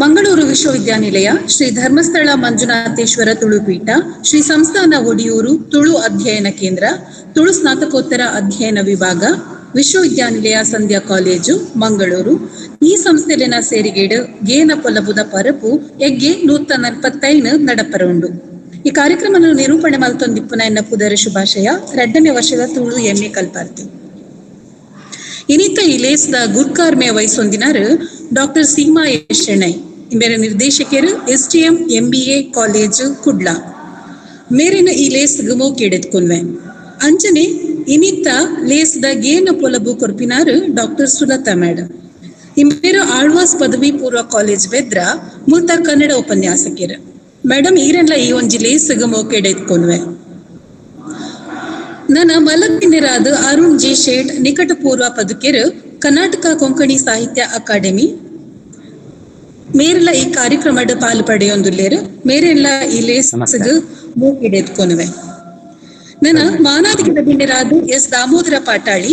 ಮಂಗಳೂರು ವಿಶ್ವವಿದ್ಯಾನಿಲಯ, ಶ್ರೀ ಧರ್ಮಸ್ಥಳ ಮಂಜುನಾಥೇಶ್ವರ ತುಳುಪೀಠ, ಶ್ರೀ ಸಂಸ್ಥಾನ ಒಡಿಯೂರು ತುಳು ಅಧ್ಯಯನ ಕೇಂದ್ರ, ತುಳು ಸ್ನಾತಕೋತ್ತರ ಅಧ್ಯಯನ ವಿಭಾಗ, ವಿಶ್ವವಿದ್ಯಾನಿಲಯ ಸಂಧ್ಯಾ ಕಾಲೇಜು ಮಂಗಳೂರು ಈ ಸಂಸ್ಥೆಲಿನ ಸೇರಿಗೇಡು ಗೇನ ಪೊಲಬುದ ಪರಪು ಎಗ್ಗೆ 145 ನಡಪರ ಉಂಡು. ಈ ಕಾರ್ಯಕ್ರಮ ನಿರೂಪಣೆ ಮಲ್ತೊಂದಿಪ್ಪುನ ಎನ್ನ ಪುದರ ಶುಭಾಶಯ 2ನೇ ವರ್ಷದ ತುಳು ಎಮ್ಮೆ ಕಲ್ಪಾರ್ತಿ. ಇನಿತ ಈ ಲೇಸ್ದ ಗುರ್ಕಾರ್ಮೆ ವಹಿಸೊಂದಿನಾರು ಡಾಕ್ಟರ್ ಸೀಮಾ ಎಸ್ ಶೆಣೈ, ಬೇರೆ ನಿರ್ದೇಶಕರು ಎಸ್ಟಿಎಂ ಎಂಬಿಎ ಕಾಲೇಜು ಕುಡ್ಲ. ಮೇರಿನ ಈ ಲೇಸ್ಗ್ ಮೋಕೆಡೆತ್ಕೊನ್ವೆ. ಅಂಚನೆ ಇನಿತ ಲೇಸ್ದ ಗೇನ ಪೊಲಬು ಕೊರ್ಪಿನಾರು ಡಾಕ್ಟರ್ ಸುಲತಾ ಮೇಡಮ್. ಇಂಬೇರು ಆಳ್ವಾಸ್ ಪದವಿ ಪೂರ್ವ ಕಾಲೇಜ್ ಬೆದ್ರ ಮುಲ್ತ ಕನ್ನಡ ಉಪನ್ಯಾಸಕರು. ಮೇಡಮ್ ಈರೆಲ್ಲ ಈ ಒಂಜಿ ಲೇಸ್ಗ್ ಮೋಕೆಡೆತ್ಕೊನ್ವೆ. ನನ್ನ ಮಲಪಿನರಾದ ಅರುಣ್ ಜಿ ಶೇಟ್ ನಿಕಟ ಪೂರ್ವ ಪದುಕೆರು ಕರ್ನಾಟಕ ಕೊಂಕಣಿ ಸಾಹಿತ್ಯ ಅಕಾಡೆಮಿ ಮೇರೆಲ್ಲ ಈ ಕಾರ್ಯಕ್ರಮದ ಪಾಲು ಪಡೆಯೊಂದುಲ್ಲೇರು ಮೇರೆಲ್ಲ ಈ ಲೇಸ್ಗ್ ಮೂಕಿಡೆತ್ಕೊನುವೆ. ನನ್ನ ಮಾನಾದಿಗದ ಬಿಂಡರಾದ ಎಸ್ ದಾಮೋದರ ಪಾಟಾಳಿ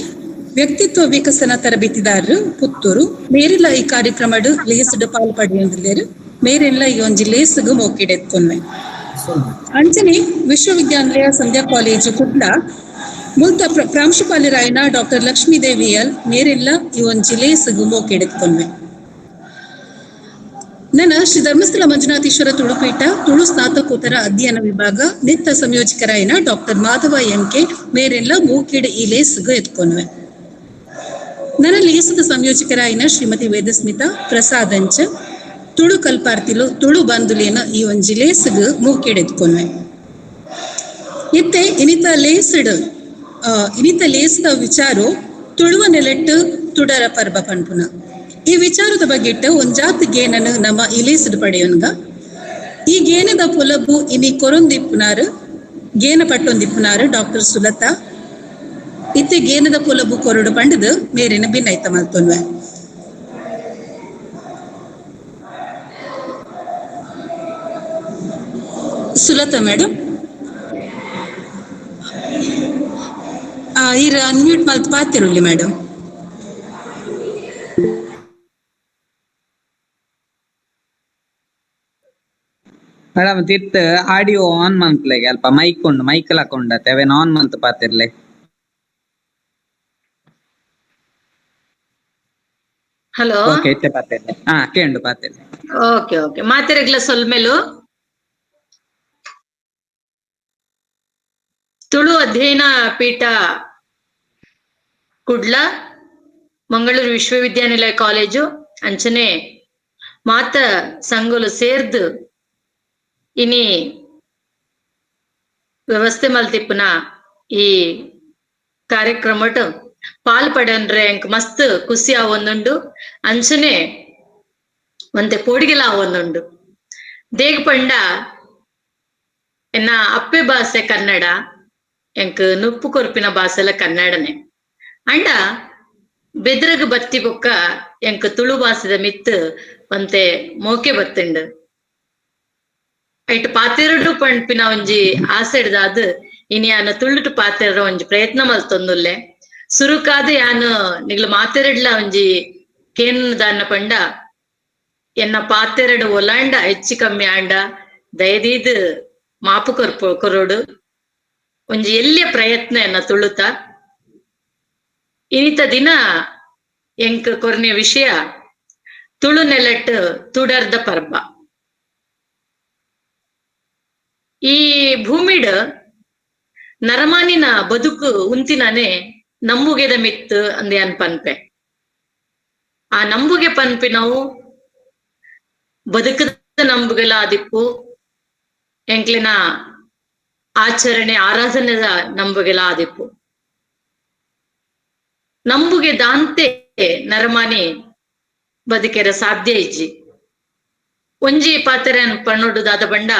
ವ್ಯಕ್ತಿತ್ವ ವಿಕಸನ ತರಬೇತಿದಾರರು ಪುತ್ತೂರು ಮೇರೆಲ್ಲ ಈ ಕಾರ್ಯಕ್ರಮದ ಲೇಸ್ಡ್ ಪಾಲು ಪಡೆಯೊಂದುಲ್ಲೇರು ಮೇರೆಲ್ಲ ಈ ಒಂಜಿ ಲೇಸ್ಗ್ ಮೋಕಿಡೆತ್ಕೊನ್ವೆ. ಅಂಚನೆ ವಿಶ್ವವಿದ್ಯಾನಿಲಯ ಸಂಧ್ಯಾ ಕಾಲೇಜು ಕುಡ್ಲ ಮುಲ್ತ ಪ್ರಾಂಶುಪಾಲರಾಯನ ಡಾಕ್ಟರ್ ಲಕ್ಷ್ಮೀದೇವಿ ಎಲ್ ಮೇರೆಲ್ಲ ಈ ಒಂಜಿ ಲೇಸ್ಗ್ ಮೋಕೆಡೆತ್ಕೊನ್ವೆ. ನನ್ನ ಶ್ರೀ ಧರ್ಮಸ್ಥಳ ಮಂಜುನಾಥೇಶ್ವರ ತುಳುಪೀಠ ತುಳು ಸ್ನಾತಕೋತ್ತರ ಅಧ್ಯಯನ ವಿಭಾಗ ನಿತ್ಯ ಸಂಯೋಜಕರಾಯನ ಡಾಕ್ಟರ್ ಮಾಧವ ಎಂ ಕೆ ಮೇರೆಲ್ಲ ಮೂಕಿಡ್ ಈ ಲೇಸ್ಗ್ ಎತ್ಕೊನ್ವೆ. ನನ್ನ ಲೇಸದ ಸಂಯೋಜಕರಾಯನ ಶ್ರೀಮತಿ ವೇದಸ್ಮಿತಾ ಪ್ರಸಾದ್ ಅಂಚ ತುಳು ಕಲ್ಪಾರ್ತಿಲು ತುಳು ಬಂಧುಲೇನ ಈ ಒಂಜಿ ಲೇಸ್ಗ್ ಮೂಕೆಡೆತ್ಕೊನ್ವೆ. ಇತ್ತೆ ಇನಿತ ಲೇಸ್ಡ್ ಇನಿತ ಲೇಸ್ದ ವಿಚಾರೋ ತುಳುವ ನೆಲೆಟ್ಟು ತುಡರ ಪರ್ಬ ಪನ್ಪುನ ಈ ವಿಚಾರದ ಬಗ್ಗೆಟ್ಟು ಒಂಜಾತ್ ಗೇನನು ನಮ್ಮ ಈ ಲೇಸ್ಡ್ ಪಡೆಯೋನ್ಗ. ಈ ಗೇನದ ಪೊಲಬು ಇನಿ ಕೊರೊಂದಿಪ್ಪುನಾರು ಗೇನ ಪಟ್ಟೊಂದಿಪ್ಪುನಾರು ಡಾಕ್ಟರ್ ಸುಲತಾ. ಇತ್ತೆ ಗೇನದ ಪೊಲಬು ಕೊರಡು ಪಂಡದು ಮೇರಿನ ಭಿನ್ನೈತ ಮಲ್ತೊನ್ವೆ. ಸುಲತಾ ಮೇಡಮ್ ಈರ್ ಅನ್ಮ್ಯೂಟ್ ಮಲ್ತ್ ಪಾತಿರುಳ್ಳಿ ಮೇಡಮ್. ಮೇಡಮ್ ತಿರ್ತ್ ಆಡಿಯೋ ಆನ್ ಮನ್ಪ್ಲೆಗೆ ಅಲ್ಪ ಮೈಕ್ ಉಂಡು ಮೈಕ್ ಹಾಕೊಂಡತೆ ಅವೇನ್ ಆನ್ ಮಂತ್ ಪಾತಿರ್ಲೆ. ಹಲೋ ಓಕೆ ಇತ್ತೆ ಪಾತಿರ್ಲೆ. ಹಾ ಕೇಂಡು ಪಾತಿರ್ಲೆ. ಓಕೆ ಓಕೆ ಮಾತಿರಗ್ಲ ಸೊಲ್ಮೆಲು. ತುಳು ಅಧ್ಯಯನ ಪೀಠ ಕುಡ್ಲ ಮಂಗಳೂರು ವಿಶ್ವವಿದ್ಯಾನಿಲಯ ಕಾಲೇಜು ಅಂಚನೆ ಮಾತ ಸಂಘಲು ಸೇರ್ದು ಇನಿ ವ್ಯವಸ್ಥೆ ಮಲ್ತಿಪ್ಪುನ ಈ ಕಾರ್ಯಕ್ರಮಟ್ ಪಾಲ್ ಪಡನ್ರೆ ಅಂಕ್ ಮಸ್ತ್ ಖುಷಿ ಆವೊಂದುಂಡು ಅಂಚನೆ ಒಂತೆ ಪೋಡಿಗೆಲ ಆವೊಂದುಂಡು. ದೇಗ್ ಪಂಡ ಎನ್ನ ಅಪ್ಪೆ ಭಾಷೆ ಕನ್ನಡ, ಎಂಕ್ ನುಪ್ಪು ಕೊರ್ಪಿನ ಭಾಷೆಲ ಕನ್ನಡನೆ. ಅಂಡ ಬೆದ್ರಗ್ ಬತ್ತಿ ಬೊಕ್ಕ ಎಂಕ್ ತುಳು ಭಾಷೆದ ಮಿತ್ ಒಂತೆ ಮೋಕೆ ಬತ್ತುಂಡು. ಐಟ್ ಪಾತೆರಡು ಪಣ್ಪಿನ ಒಂಜಿ ಆಸೆಡ್ದಾದ್ ಇನಿ ಯಾನ್ ತುಳುಟು ಪಾತೆರ ಒಂಜಿ ಪ್ರಯತ್ನ ಮಲ್ತೊಂದುಲ್ಲೆ. ಸುರುಕಾದ್ ಯಾನ್ ನಿಗ್ಲ ಮಾತೆರಡ್ಲ ಒಂಜಿ ಕೇನ್ ದಾನ್ನ ಪಂಡ ಎನ್ನ ಪಾತೆರಡು ಒಲಾಂಡ ಹೆಚ್ಚು ಕಮ್ಮಿ ಆಂಡ ದಯದೀದ್ ಮಾಪು ಕೊರ್ಪು ಕೊರೋಡು ಒಂಜಿ ಎಲ್ಲಿಯ ಪ್ರಯತ್ನ ಎನ್ನ ತುಳುತ. ಇನಿತ ದಿನ ಎಂಕ್ ಕೊರ್ನೆ ವಿಷಯ ತುಳು ನೆಲಟ್ ತುಡರ್ದ ಪರ್ಬ. ಈ ಭೂಮಿಡ್ ನರಮಾನಿನ ಬದುಕು ಉಂತಿನಾನೆ ನಂಬುಗೆದ ಮಿತ್ ಅಂದೆ ಅನ್ ಪನ್ಪೆ. ಆ ನಂಬುಗೆ ಪನ್ಪಿ ನಾವು ಬದುಕದ ನಂಬುಗೆಲ ಆದಿಪ್ಪು ಎಂಕ್ಲಿನ ಆಚರಣೆ ಆರಾಧನೆದ ನಂಬುಗೆಲ ಆದಿಪ್ಪು. ನಂಬುಗೆ ದಾಂತೆ ನರಮಾನಿ ಬದುಕೆರ ಸಾಧ್ಯ ಇಜ್ಜಿ. ಒಂಜಿ ಪಾತೆರ ಪಣ್ಣೊಡು ದಾದ ಬಂಡ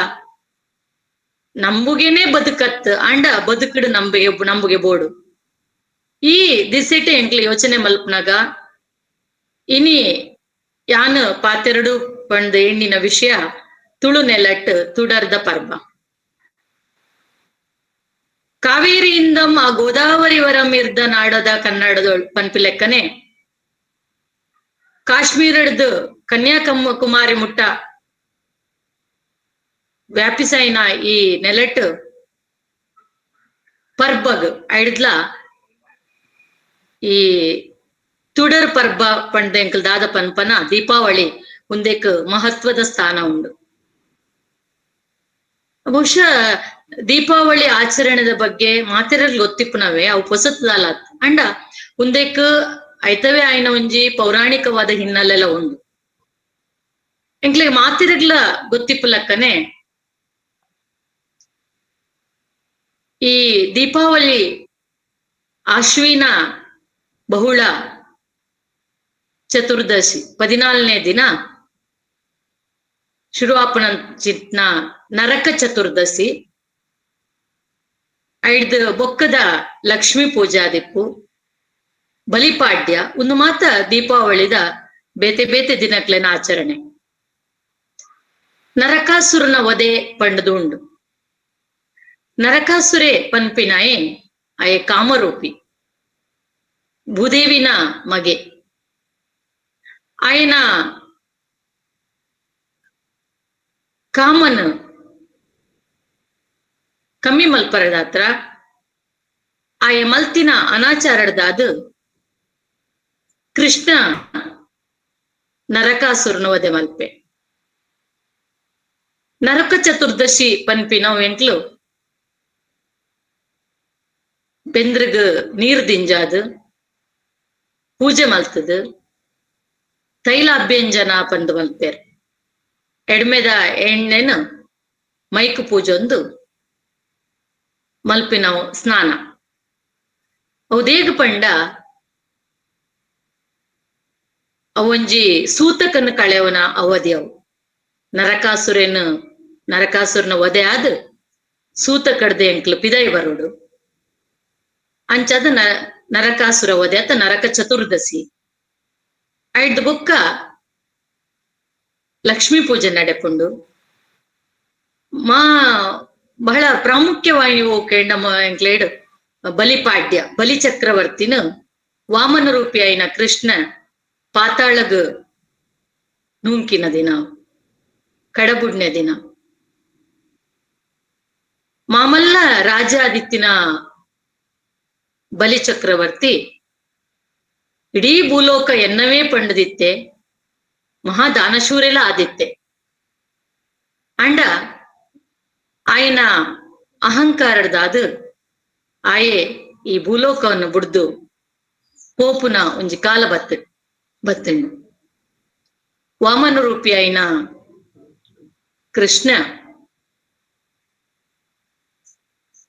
ನಂಬುಗೆನೆ ಬದುಕತ್ ಅಂಡ ಬದುಕಡು ನಂಬುಗೆ ನಂಬುಗೆ ಬೋಡು. ಈ ದಿಸೆಟೆ ಎಂಕ್ಲೆ ಯೋಚನೆ ಮಲ್ಪನಾಗ ಇನಿ ಯಾನ್ ಪಾತೆರಡು ಪಂಡ್ ಎಣ್ಣಿನ ವಿಷಯ ತುಳು ನೆಲಟ್ ತುಡರ್ದ ಪರ್ಬ. ಕಾವೇರಿಯಿಂದಂ ಆ ಗೋದಾವರಿ ವರಮಿರ್ದ ನಾಡದ ಕನ್ನಡದೊಳ್ ಪನ್ಪಿ ಲೆಕ್ಕನೆ ಕಾಶ್ಮೀರಡ್ದು ಕನ್ಯಾಕುಮಾರಿ ಮುಟ್ಟ ವ್ಯಾಪಿಸೈನ ಈ ನೆಲಟ್ ಪರ್ಬಗ್ ಐಡ್ದ್ಲ ಈ ತುಡರ್ ಪರ್ಬ ಪಂಡ ಎಂಕಲ್ ದಾದ ಪನ್ಪನ ದೀಪಾವಳಿ ಉಂದೆಕ್ ಮಹತ್ವದ ಸ್ಥಾನ ಉಂಡು. ಬಹುಶಃ ದೀಪಾವಳಿ ಆಚರಣೆದ ಬಗ್ಗೆ ಮಾತೆರಲ್ ಗೊತ್ತಿಪ್ಪುನವೇ ಅವು ಪೊಸತ್ದಾಲ ಅಂಡ ಉಂದೆಕ್ ಐತವೇ ಆಯ್ನ ಒಂಜಿ ಪೌರಾಣಿಕವಾದ ಹಿನ್ನೆಲೆಲ ಉಂಡು. ಎಂಕ್ಲೆಗ್ ಮಾತೆರೆಗ್ಲ ಗೊತ್ತಿಪ್ಪುಲಕ್ಕನೆ ಈ ದೀಪಾವಳಿ ಆಶ್ವಿನ ಬಹುಳ ಚತುರ್ದಶಿ 14ನೇ ದಿನ ಶುರುವಾಪನ ಚಿತ್ನ ನರಕ ಚತುರ್ದಶಿ ಐಡ್ದು ಬೊಕ್ಕದ ಲಕ್ಷ್ಮೀ ಪೂಜಾದಿಪ್ಪು ಬಲಿಪಾಡ್ಯ ಒಂದು ಮಾತ ದೀಪಾವಳಿದ ಬೇತೆ ಬೇತೆ ದಿನಕ್ಲೆನ ಆಚರಣೆ. ನರಕಾಸುರನ ವಧೆ ಪಂಡದು ಉಂಡು. ನರಕಾಸುರೆ ಪನ್ಪಿನಾಯೆ ಆಯೆ ಕಾಮರೂಪಿ ಭೂದೇವಿನ ಮಗೆ. ಆಯನ ಕಾಮನ್ ಕಮ್ಮಿ ಮಲ್ಪರದಾತ್ರ ಆಯ ಮಲ್ತಿನ ಅನಾಚಾರದಾದ ಕೃಷ್ಣ ನರಕಾಸುರನ ವಧೆ ಮಲ್ಪೆ. ನರಕ ಚತುರ್ದಶಿ ಪನ್ಪಿನ ಎಂಕ್ಲು ಬೆಂದ್ರಗ್ ನೀರ್ ದಿಂಜಾದ್ ಪೂಜೆ ಮಲ್ತದ ತೈಲಾಭ್ಯಂಜನ ಪಂದು ಮಲ್ಪೇರ್. ಎಡ್ಮೆದ ಎಣ್ಣೆನ ಮೈಕ್ ಪೂಜೊಂದು ಮಲ್ಪಿನ ಸ್ನಾನ. ಅವುದೇಗ ಪಂಡ ಅವೊಂಜಿ ಸೂತಕನ ಕಳೆವನ ಅವಧಿ ಅವು. ನರಕಾಸುರನ ವಧೆ ಆದ ಸೂತ ಕಡ್ದೆ ಎಂಕ್ಲು ಪಿದೈ ಬರೋಡು ಅಂಚಾದ ನರಕಾಸುರ ವಧೆ ಆತ ನರಕ ಚತುರ್ದಶಿ. ಐಡ್ದು ಬೊಕ್ಕ ಲಕ್ಷ್ಮೀ ಪೂಜೆ ನಡೆಪುಂಡು. ಮಾ ಬಹಳ ಪ್ರಾಮುಖ್ಯವಾಗಿ ನಮ್ಮ ಎಂಕ್ಲೇಡ್ ಬಲಿಪಾಡ್ಯ ಬಲಿ ಚಕ್ರವರ್ತಿನ ವಾಮನ ರೂಪಿ ಆಯಿನ ಕೃಷ್ಣ ಪಾತಾಳಗ್ ನೂಂಕಿನ ದಿನ, ಕಡಬುಡ್ನೆ ದಿನ. ಮಾಮಲ್ಲ ರಾಜಾದಿತ್ತಿನ ಬಲಿ ಚಕ್ರವರ್ತಿ ಇಡೀ ಭೂಲೋಕ ಎನ್ನವೇ ಪಂಡದಿತ್ತೆ, ಮಹಾದಾನಶೂರೆಲ್ಲ ಆದಿತ್ತೆ. ಅಂಡ ಆಯನ ಅಹಂಕಾರದಾದ ಆಯೆ ಈ ಭೂಲೋಕವನ್ನು ಬುಡ್ದು ಪೋಪುನ ಒಂಜಿ ಕಾಲ ಬತ್ತಂಡು. ವಾಮನ ರೂಪಿ ಆಯ್ನ ಕೃಷ್ಣ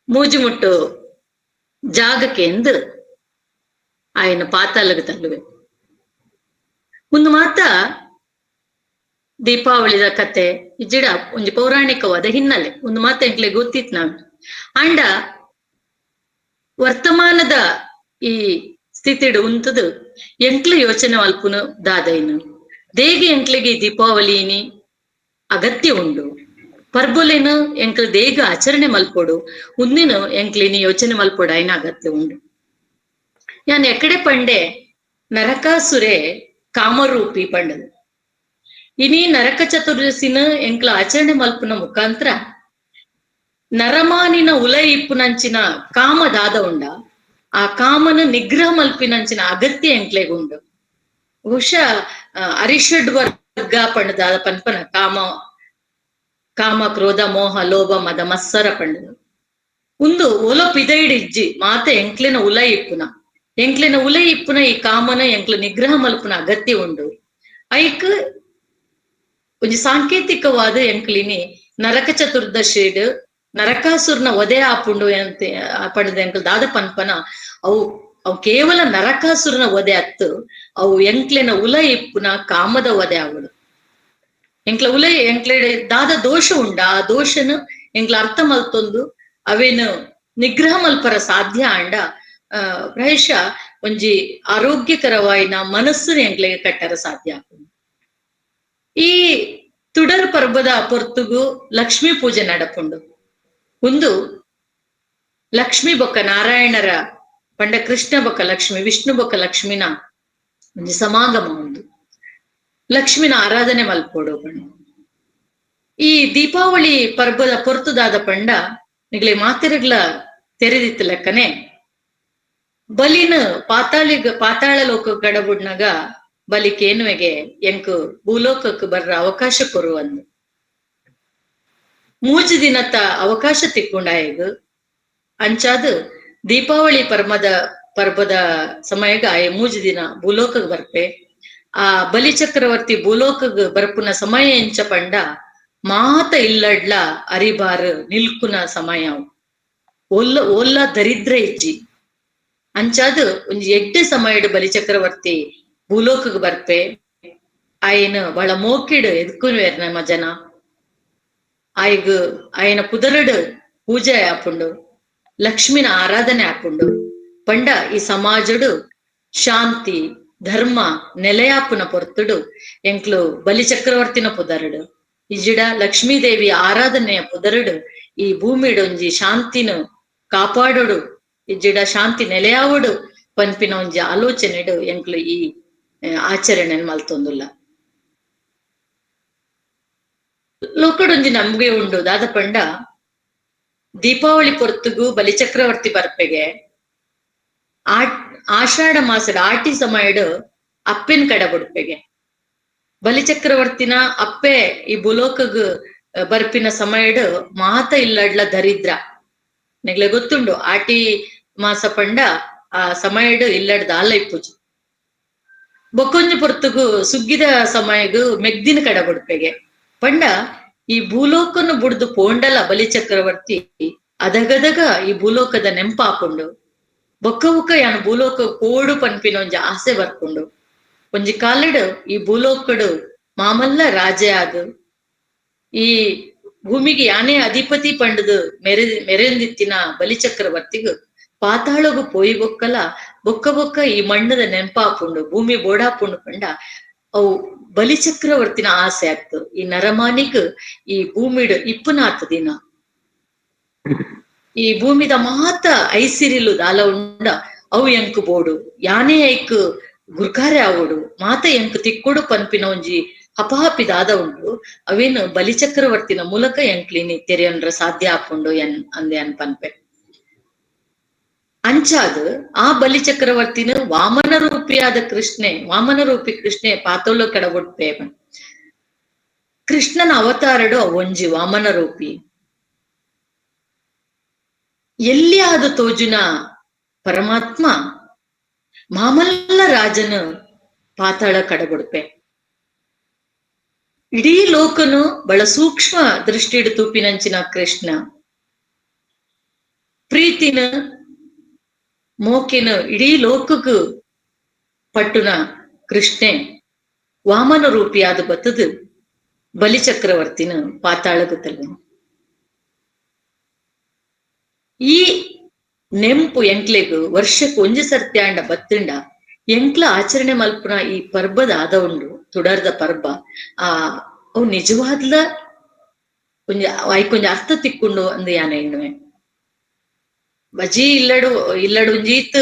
ಮೂಜಿಮುಟ್ಟು ಜಾಗಕ್ಕೆ ಎಂದು ಆಯನ ಪಾತಾಳಗ ತಳ್ಳುವೆ. ಒಂದು ಮಾತ ದೀಪಾವಳಿದ ಕತೆ ಇಜ್ಜಿಡ ಒಂಜಿ ಪೌರಾಣಿಕವಾದ ಹಿನ್ನೆಲೆ ಒಂದು ಮಾತ ಎಂಕ್ಲೆ ಗೊತ್ತಿತ್ತು ನಾವು. ಅಂಡ ವರ್ತಮಾನದ ಈ ಸ್ಥಿತಿಡು ಉಂತದು ಎಂಕ್ಲೆ ಯೋಚನೆ ಮಲ್ಪುನು ದಾದೈನು ದೇಗೆ ಎಂಕ್ಲೆಗೆ ದೀಪಾವಳಿನಿ ಅಗತ್ಯ ಉಂಡು, ಪರ್ಬೊಲೆನು ಎಂಕ್ಲೆ ದೇಗ ಆಚರಣೆ ಮಲ್ಪೊಡು ಉಂದಿನ ಎಂಕ್ಲಿನಿ ಯೋಚನೆ ಮಲ್ಪೊಡು ಆಯ್ನ ಅಗತ್ಯ ಉಂಡು. ಯಾನ್ ಎಕಡೆ ಪಂಡೆ ನರಕಾಸುರೆ ಕಾಮರೂಪಿ ಪಂಡದು. ಇನಿ ನರಕ ಚತುರ್ದಶಿನ ಎಂಕ್ಲ ಆಚರಣೆ ಮಲ್ಪುನ ಮುಖಾಂತರ ನರಮಾನಿನ ಉಲೈ ಇಪ್ಪುನಂಚಿನ ಕಾಮದಾದ ಉಂಡ ಆ ಕಾಮನ ನಿಗ್ರಹ ಮಲ್ಪಿನಂಚಿನ ಅಗತ್ಯ ಎಂಕ್ಲೆಗುಂಡು. ಬಹುಶಃ ಅರಿಷಡ್ ವರ್ಗ ಪಂಡದಾದ ಪನ್ಪನ ಕಾಮ ಕಾಮ ಕ್ರೋಧ ಮೋಹ ಲೋಭ ಮದ ಮತ್ಸರ ಪಂಡದು ಉಂದು ಒಲ ಪಿದೈಡಿಜ್ಜಿ ಮಾತ ಎಂಕ್ಲೆನ ಉಲೈ ಇಪ್ಪುನ ಎಂಕ್ಲೆನ ಉಲೈ ಇಪ್ಪುನ ಈ ಕಾಮನ ಎಂಕ್ಲ ನಿಗ್ರಹ ಮಲ್ಪುನ ಅಗತ್ಯ ಉಂಡು. ಐಕ್ ಒಂಜಿ ಸಾಂಕೇತಿಕವಾದ ಎಂಕ್ಲಿನಿ ನರಕ ಚತುರ್ದಶಿಡ್ ನರಕಾಸುರನ ವಧೆ ಆಪುಂಡು ಅಂತ ಪಂಡದ ಎಂಕ್ಲ ದಾದ ಪನ್ಪನ ಅವು ಅವು ಕೇವಲ ನರಕಾಸುರನ ವಧೆ ಅತ್ತು, ಅವು ಎಂಕ್ಲೆನ ಉಲ ಇಪ್ಪುನ ಕಾಮದ ವಧೆ ಆವಡು. ಎಂಕ್ಲ ಉಲ ಎಂಕ್ಲೆ ದಾದ ದೋಷ ಉಂಡ ಆ ದೋಷನ ಎಂಕ್ಲ ಅರ್ಥ ಮಲ್ತೊಂದು ಅವೇನು ನಿಗ್ರಹ ಮಲ್ಪರ ಸಾಧ್ಯ ಅಂಡ ಪ್ರಾಯಶಃ ಒಂಜಿ ಆರೋಗ್ಯಕರವಾಯಿನ ಮನಸ್ಸು ಎಂಕ್ಲೆಗೆ ಕಟ್ಟರ ಸಾಧ್ಯ ಆಪುಂಡು. ಈ ತುಡರ್ ಪರ್ಬದ ಪೊರ್ತುಗು ಲಕ್ಷ್ಮೀ ಪೂಜೆ ನಡಪುಂಡು. ಒಂದು ಲಕ್ಷ್ಮೀ ಬೊಕ್ಕ ನಾರಾಯಣರ ಪಂಡ ಕೃಷ್ಣ ಬೊಕ್ಕ ಲಕ್ಷ್ಮಿ ವಿಷ್ಣು ಬೊಕ್ಕ ಲಕ್ಷ್ಮಿನ ಒಂಜಿ ಸಮಾಗಮ ಉಂಡು. ಲಕ್ಷ್ಮಿನ ಆರಾಧನೆ ಮಲ್ಪೋಡು ಪಂಡ. ಈ ದೀಪಾವಳಿ ಪರ್ಬದ ಪೊರ್ತುದಾದ ಪಂಡ ನಿಗ್ಲೆ ಮಾತೆರೆಗ್ಲ ತೆರೆದಿತ್ತು ಲೆಕ್ಕನೆ ಬಲಿನ ಪಾತಾಳಿಗ ಪಾತಾಳ ಲೋಕ ಗಡಬುಡ್ನಾಗ ಬಲಿ ಕೇನುವೆಗೆ ಎಂಕು ಭೂಲೋಕಕ್ಕೆ ಬರ್ರ ಅವಕಾಶ ಕೊರುವಂದು ಮೂಜು ದಿನತ ಅವಕಾಶ ತಿಕ್ಕೊಂಡಾಯಗ ಅಂಚಾದ ದೀಪಾವಳಿ ಪರ್ಬದ ಸಮಯಗ ಆಯ ಮೂಜು ದಿನ ಭೂಲೋಕಕ್ಕೆ ಬರ್ಪೆ. ಆ ಬಲಿ ಚಕ್ರವರ್ತಿ ಭೂಲೋಕಗ್ ಬರ್ಪುನ ಸಮಯ ಎಂಚ ಪಂಡ ಮಾತ ಇಲ್ಲಡ್ಲ ಅರಿಬಾರು ನಿಲ್ಕುನ ಸಮಯ ಒಲ್ಲ ಒಲ್ಲ ದರಿದ್ರ ಇಜ್ಜಿ ಅಂಚಾದ ಒಂಜಿ ಎಡ್ಡೆ ಸಮಯಡ್ ಬಲಿ ಚಕ್ರವರ್ತಿ ಭೂಲೋಕಗ್ ಬರ್ಪೆ. ಆಯನ ಬಹಳ ಮೋಕಿಡ್ ಎದ್ಕುನ್ವೇರ್ ನಮ್ಮ ಜನ ಆಯ್ಗ ಆಯನ ಪುದರಡು ಪೂಜೆ ಆಪುಂಡು, ಲಕ್ಷ್ಮಿನ ಆರಾಧನೆ ಆಪುಂಡು. ಪಂಡ ಈ ಸಮಾಜಡು ಶಾಂತಿ ಧರ್ಮ ನೆಲೆಯಾಪುನ ಪೊರ್ತುಡು ಎಂಕ್ಲು ಬಲಿ ಚಕ್ರವರ್ತಿನ ಪುದರಡು ಇಜಿಡ ಲಕ್ಷ್ಮೀದೇವಿ ಆರಾಧನೆಯ ಪುದರಡು ಈ ಭೂಮಿಡೊಂಜಿ ಶಾಂತಿನ ಕಾಪಾಡೋಡು ಇಜ್ಜಿಡ ಶಾಂತಿ ನೆಲೆಯಾವಡು ಪನ್ಪಿನ ಒಂಜಿ ಆಲೋಚನೆಡು ಎಂಕ್ಲು ಈ ಆಚರಣೆ ಮಲ್ತೊಂದುಲ್ಲ. ಲೋಕಡೊಂಜಿ ನಮ್ಗೆ ಉಂಡು ದಾದ ಪಂಡ ದೀಪಾವಳಿ ಪೊರ್ತುಗು ಬಲಿಚಕ್ರವರ್ತಿ ಬರ್ಪೆಗೆ ಆಷಾಢ ಮಾಸದ ಆಟಿ ಸಮಯಡು ಅಪ್ಪೆನ್ ಕಡ ಬುಡ್ಪೆಗೆ ಬಲಿಚಕ್ರವರ್ತಿನ ಅಪ್ಪೆ ಈ ಬುಲೋಕಗ್ ಬರ್ಪಿನ ಸಮಯಡು ಮಾತ ಇಲ್ಲಡ್ಲ ದರಿದ್ರ ನಿಗ್ಲೆ ಗೊತ್ತುಂಡು. ಆಟಿ ಮಾಸ ಪಂಡ ಆ ಸಮಯಡು ಇಲ್ಲಡ್ದ ಅಲ್ಲ ಇಪ್ಪುಜಿ. ಬೊಕ್ಕೊಂಜಿ ಪೊರ್ತುಗು ಸುಗ್ಗಿದ ಸಮಯಗು ಮೆಗ್ದಿನ ಕಡ ಬುಡ್ಪೆಗೆ ಪಂಡ ಈ ಭೂಲೋಕನು ಬುಡ್ದು ಪೋಂಡಲ ಬಲಿಚಕ್ರವರ್ತಿ ಅದಗದಗ ಈ ಭೂಲೋಕದ ನೆಂಪಾಪುಂಡು. ಬೊಕ್ಕ ಬೊಕ್ಕ ಯಾನು ಭೂಲೋಕ ಕೋಡು ಪನ್ಪಿನ ಒಂಜಿ ಆಸೆ ಬರ್ಪುಂಡು. ಒಂಜಿ ಕಾಲಡು ಈ ಭೂಲೋಕಡು ಮಾಮಲ್ಲ ರಾಜೆ ಆದು ಈ ಭೂಮಿಗೆ ಯಾನೇ ಅಧಿಪತಿ ಪಂಡದು ಮೆರೆಂದಿತ್ತಿನ ಬಲಿಚಕ್ರವರ್ತಿಗು ಪಾತಾಳಗು ಪೋಯಿ ಬೊಕ್ಕಲ ಬೊಕ್ಕ ಬೊಕ್ಕ ಈ ಮಣ್ಣದ ನೆಂಪಾಪುಂಡು, ಭೂಮಿ ಬೋಡಾಪುಂಡು ಪಂಡ ಅವು ಬಲಿಚಕ್ರವರ್ತಿನ ಆಸೆ ಆಗ್ತು. ಈ ನರಮಾನಿಗ್ ಈ ಭೂಮಿಡು ಇಪ್ಪುನಾತ ದಿನ ಈ ಭೂಮಿದ ಮಾತ ಐಸಿರಿಲು ದಾಲ ಉಂಡ ಅವು ಎಂಕ್ ಬೋಡು ಯಾನೇ ಐಕ್ ಗುರ್ಕಾರೆ ಆವೋಡು ಮಾತ ಎಂಕ್ ತಿಕ್ಕೊಡು ಪನ್ಪಿನ ಒಂಜಿ ಹಪಹಪಿ ದಾದ ಉಂಡು. ಅವೇನು ಬಲಿಚಕ್ರವರ್ತಿನ ಮೂಲಕ ಎಂಕ್ಲಿನಿ ತೆರೆಯನ್ರ ಸಾಧ್ಯ ಆಪುಂಡು ಎನ್ ಅಂದೆ ಅನ್ ಪನ್ಪೆ. ಅಂಚಾದ ಆ ಬಲಿಚಕ್ರವರ್ತಿನ ವಾಮನ ರೂಪಿಯಾದ ಕೃಷ್ಣೆ ವಾಮನ ರೂಪಿ ಕೃಷ್ಣೆ ಪಾತೋಳ ಕಡಬೊಟ್ಪೆ. ಕೃಷ್ಣನ ಅವತಾರಡು ಒಂಜಿ ವಾಮನ ರೂಪಿ ಎಲ್ಲಿ ಆದ ತೋಜುನ ಪರಮಾತ್ಮ ಮಾಮಲ್ಲ ರಾಜನ ಪಾತಾಳ ಕಡಬೊಡ್ಪೆ. ಇಡೀ ಲೋಕನು ಬಹಳ ಸೂಕ್ಷ್ಮ ದೃಷ್ಟಿಡು ತೂಪಿನಂಚಿನ ಕೃಷ್ಣ ಪ್ರೀತಿನ ಮೋಕಿನ ಇಡೀ ಲೋಕಕ್ಕೂ ಪಟ್ಟುನ ಕೃಷ್ಣೆ ವಾಮನ ರೂಪಿಯಾದ ಬತ್ತದು ಬಲಿಚಕ್ರವರ್ತಿನ ಪಾತಾಳಗುತ್ತಲ್ಲ. ಈ ನೆಂಪು ಎಂಕ್ಲೆಗು ವರ್ಷಕ್ಕೆ ಒಂಜಿ ಸರ್ತಿ ಆಂಡ ಬತ್ತುಂಡ ಎಂಕ್ಲ ಆಚರಣೆ ಮಲ್ಪುನ ಈ ಪರ್ಬದ ಆದ ಉಂಡು ತುಡರ್ದ ಪರ್ಬ ಆ ಅವು ನಿಜವಾದ್ಲ ಒಂಜಿ ಐಕೊಂಜಿ ಅರ್ಥ ತಿಕ್ಕೊಂಡು ಅಂದ್ ಯಾನ ಎಣ್ಣುವೆ. ಬಜಿ ಇಲ್ಲಡು ಇಲ್ಲಡು ಒಂಜೀತ್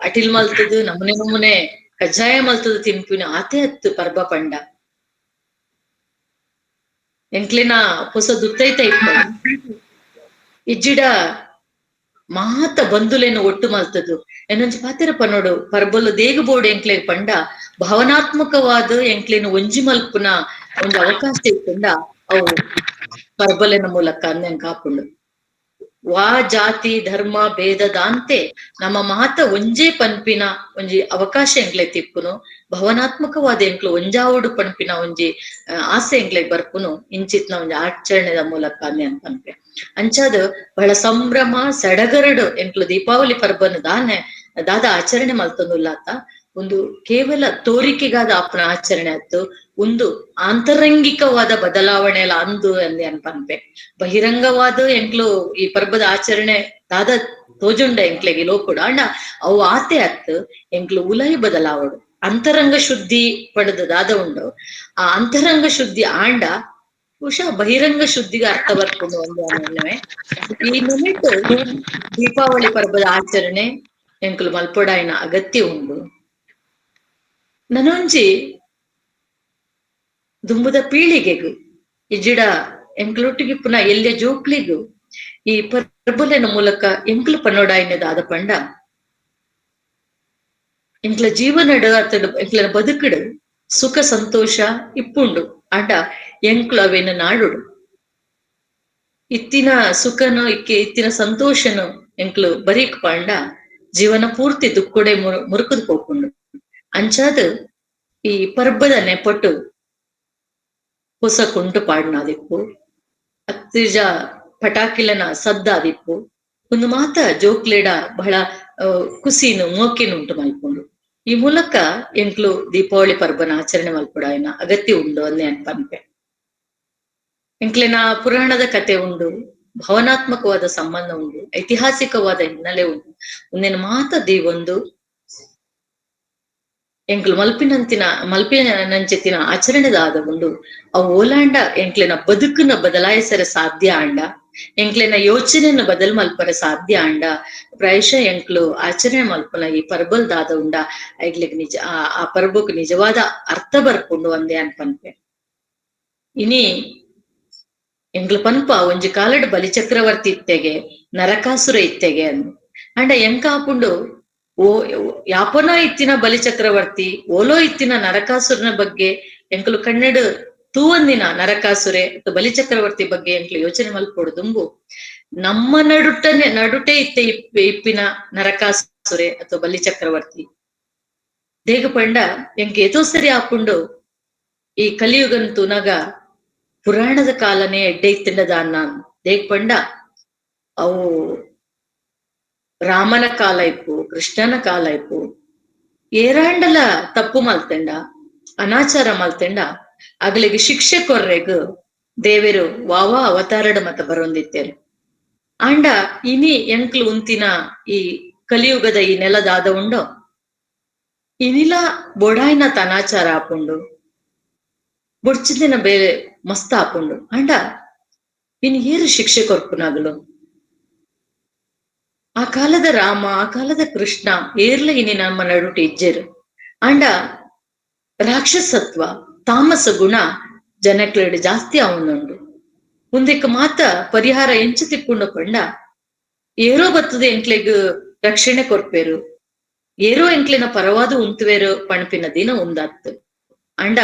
ಅಟಿಲ್ ಮಲ್ತದು ನಮುನೆ ನಮುನೆ ಕಜ್ಜಾಯ ಮಲ್ತದು ತಿನ್ಪಿನ ಆತೆ ಹತ್ತು ಪರ್ಬ ಪಂಡ ಎಂಕ್ಲೆನ ಹೊಸ ದುತ್ತೈತ ಇಪ್ಪ ಇಜ್ಜಿಡ ಮಾತ ಬಂಧುಲೇನು ಒಟ್ಟು ಮಲ್ತದು ಎನ್ನೊಂಜಿ ಪಾತೆರ ಪನ್ನೋಡು ಪರ್ಬಲು ದೇಗ ಬೋಡು ಎಂಕ್ಲೆ ಪಂಡ ಭಾವನಾತ್ಮಕವಾದ ಎಂಕ್ಲೇನು ಒಂಜಿ ಮಲ್ಪುನ ಒಂದು ಅವಕಾಶ ಇತ್ತಂಡ ಅವು ಪರ್ಬಲಿನ ಮೂಲಕ ಅಂದಂಗ ಕಾಪುಂಡು. ವಾ ಜಾತಿ ಧರ್ಮ ಭೇದದಾಂತೆ ನಮ್ಮ ಮಾತ ಒಂಜೇ ಪನ್ಪಿನ ಒಂಜಿ ಅವಕಾಶ ಎಂಕ್ಲೆ ತಿಪ್ಪುನು ಭಾವನಾತ್ಮಕವಾದ ಎಂಕ್ಲು ಒಂಜಾವುಡು ಪನ್ಪಿನ ಒಂಜಿ ಆಸೆ ಎಂಕ್ಲೆ ಬರ್ಪುನು ಇಂಚಿತ್ನ ಒಂಜಿ ಆಚರಣೆದ ಮೂಲಕ ಅಂದೆ ಪನ್ಪೆ. ಅಂಚಾದ ಬಹಳ ಸಂಭ್ರಮ ಸಡಗರಡು ಎಂಕ್ಲು ದೀಪಾವಳಿ ಪರ್ಬನು ದಾನೆ ದಾದ ಆಚರಣೆ ಮಲ್ತೊಂದುಲ್ಲಾತ ಒಂದು ಕೇವಲ ತೋರಿಕೆಗಾದ ಅಪ್ಪನ ಆಚರಣೆ ಆಯ್ತು, ಒಂದು ಆಂತರಂಗಿಕವಾದ ಬದಲಾವಣೆ ಎಲ್ಲ ಅಂದು ಅಂದೆ ಅನ್ಪನ್ಪೆ. ಬಹಿರಂಗವಾದ ಎಂಕ್ಲು ಈ ಪರ್ಬದ ಆಚರಣೆ ದಾದ ತೋಜುಂಡ ಎಂಕ್ಲೆಗೆ ಲೋಕುಡ ಅಣ್ಣ ಅವು ಆತೆ ಅತ್ತು ಎಂಕ್ಲು ಉಲೈ ಬದಲಾವಡು ಅಂತರಂಗ ಶುದ್ಧಿ ಪಡೆದ ದಾದ ಉಂಡು. ಆ ಅಂತರಂಗ ಶುದ್ಧಿ ಆಂಡ ಬಹುಶಃ ಬಹಿರಂಗ ಶುದ್ಧಿಗೆ ಅರ್ಥ ಬರ್ಕೊಂಡು ಒಂದು ಅನ್ನುವೆ. ಈ ನಿಮಿತ್ತ ದೀಪಾವಳಿ ಪರ್ಬದ ಆಚರಣೆ ಎಂಕ್ಲು ಮಲ್ಪೊಡಾಯಿನ ಅಗತ್ಯ ಉಂಡು. ನನೊಂಜಿ ದುಂಬುದ ಪೀಳಿಗೆಗು ಇಜ್ಜಿಡ ಎಂಕ್ಲೊಟ್ಟಿಗೆ ಪುನಃ ಎಲ್ಯ ಜೋಕ್ಲಿಗು ಈ ಪರ್ಬಲೆನ ಮೂಲಕ ಎಂಕ್ಲು ಪನ್ನೋಡಾಯಿನದಾದ ಪಂಡ ಎಂಕ್ಲ ಜೀವನಡು ಅತಡು ಎಂಕ್ಲನ ಬದುಕಡು ಸುಖ ಸಂತೋಷ ಇಪ್ಪುಂಡು ಆಂಡ ಎಂಕ್ಲು ಅವೇನ ನಾಡುಡು ಇತ್ತಿನ ಸುಖನು ಇಕ್ಕೆ ಇತ್ತಿನ ಸಂತೋಷನು ಎಂಕ್ಲು ಬರೀಕ್ ಪಾಂಡ ಜೀವನ ಪೂರ್ತಿ ದುಕ್ಕೊಡೆ ಮುರುಕುದು ಪೋಪುಂಡು. ಅಂಚಾದ ಈ ಪರ್ಬದ ನೆಪಟ್ಟು ಹೊಸ ಕುಂಟು ಪಾಡ್ನಾದಿಪ್ಪು, ಅತ್ತಿಜ ಪಟಾಕಿಲನ ಸದ್ದಾದಿಪ್ಪು, ಒಂದು ಮಾತ ಜೋಕ್ಲೇಡ ಬಹಳ ಕುಸಿನು ಮೋಕೆನು ಉಂಟು ಮಲ್ಪುಂಡು. ಈ ಮೂಲಕ ಎಂಕ್ಲು ದೀಪಾವಳಿ ಪರ್ಬನ ಆಚರಣೆ ಮಲ್ಪುಡಾಯಿನ ಅಗತ್ಯ ಉಂಡು ಅಂದೆ ಅನ್ಪನ್ಪೆ. ಎಂಕ್ಲೆನ ಪುರಾಣದ ಕತೆ ಉಂಡು, ಭಾವನಾತ್ಮಕವಾದ ಸಂಬಂಧ ಉಂಡು, ಐತಿಹಾಸಿಕವಾದ ಹಿನ್ನೆಲೆ ಉಂಡು. ಒಂದೇನು ಮಾತ ದೀವೊಂದು ಎಂಕ್ಲು ಮಲ್ಪಿನಂತಿನ ಮಲ್ಪಿನಂಚಿತಿನ ಆಚರಣೆದಾದ ಉಂಡು. ಅವು ಓಲಾಂಡ ಎಂಕ್ಲೆನ ಬದುಕನ್ನ ಬದಲಾಯಿಸರೆ ಸಾಧ್ಯ ಆಂಡ, ಎಂಕ್ಲೆನ ಯೋಚನೆಯನ್ನು ಬದಲ್ ಮಲ್ಪರೆ ಸಾಧ್ಯ ಆಂಡ, ಪ್ರಾಯಶಃ ಎಂಕ್ಲು ಆಚರಣೆ ಮಲ್ಪನ ಈ ಪರ್ಬಲ್ದಾದ ಉಂಡ ಐಗ್ಲಿಗ್ ನಿಜ ಆ ಪರ್ಬಕ್ ನಿಜವಾದ ಅರ್ಥ ಬರ್ಪುಂಡು ಒಂದೇ ಅನ್ಪನ್ಪೆ. ಇನಿ ಎಂಕ್ಲು ಪನ್ಪ ಒಂಜಿ ಕಾಲಡ್ ಬಲಿಚಕ್ರವರ್ತಿ ಇತ್ತೆಗೆ ನರಕಾಸುರ ಇತ್ತೆಗೆ ಅಂದು ಅಂಡ ಎಂಕಾಪುಂಡು ಓ ಯಾಪನೋ ಇತ್ತಿನ ಬಲಿಚಕ್ರವರ್ತಿ ಓಲೋ ಇತ್ತಿನ ನರಕಾಸುರನ ಬಗ್ಗೆ ಎಂಕಲು ಕನ್ನಡ ತೂವಂದಿನ ನರಕಾಸುರೆ ಅಥವಾ ಬಲಿಚಕ್ರವರ್ತಿ ಬಗ್ಗೆ ಎಂಕ್ಲು ಯೋಚನೆ ಮಲ್ಪೊಡು ದುಂಬು ನಮ್ಮ ನಡುಟನೆ ನಡುಟೆ ಇತ್ತೆ ಇಪ್ಪಿನ ನರಕಾಸುರೆ ಅಥವಾ ಬಲಿಚಕ್ರವರ್ತಿ ದೇಗ ಪಂಡ ಎಂಕ್ ಏತೋ ಸರಿ ಆಪುಂಡು ಈ ಕಲಿಯುಗನ್ ತೂನಾಗ ಪುರಾಣದ ಕಾಲನೇ ಎಡ್ಡೆ ಇತ್ತಿಂಡದ ಅನ್ನ ದೇಗ್ ಪಂಡ ಅವು ರಾಮನ ಕಾಲ ಇಪ್ಪು, ಕೃಷ್ಣನ ಕಾಲ ಇಪ್ಪು, ಏರಾಂಡಲ ತಪ್ಪು ಮಲ್ತೆಂಡ ಅನಾಚಾರ ಮಲ್ತೆಂಡ ಅಗಲಿಗೆ ಶಿಕ್ಷೆ ಕೊರ್ರೆಗ್ ದೇವರು ವಾವ ಅವತಾರಡ ಮತ ಬರೊಂದಿತ್ತೇರು. ಆಂಡ ಇನಿ ಎಂಕ್ಲು ಉಂತಿನ ಈ ಕಲಿಯುಗದ ಈ ನೆಲದಾದ ಉಂಡೋ ಇನಿಲ ಬೊಡಾಯಿನ ತನಾಚಾರ ಆಪುಂಡು, ಬೊಡ್ಚಿದಿನ ಬೇರೆ ಮಸ್ತ ಆಪುಂಡು. ಆಂಡ ಇನ್ ಏರು ಶಿಕ್ಷೆ ಕೊರ್ಪುನಾಗಲು ಆ ಕಾಲದ ರಾಮ ಆ ಕಾಲದ ಕೃಷ್ಣ ಏರ್ಲ ಇನಿ ನಮ್ಮ ನಡುಟು ಇಜ್ಜೆರು. ಆಂಡ ರಾಕ್ಷಸತ್ವ ತಾಮಸ ಗುಣ ಜನಕ್ಲೆಡ್ ಜಾಸ್ತಿ ಅವನುಂಡು. ಮುಂದಕ್ಕೆ ಮಾತ ಪರಿಹಾರ ಎಂಚು ತಿಕ್ಕೊಂಡು ಪಂಡ ಏರೋ ಬರ್ತದೆ ಎಂಕ್ಲೆಗ್ ರಕ್ಷಣೆ ಕೊರ್ಪೇರು, ಏರೋ ಎಂಕ್ಲೆನ ಪರವಾದ ಉಂತುವೇರು ಪಣಪಿನ ದಿನ ಉಂದಾತ್ತು. ಅಂಡ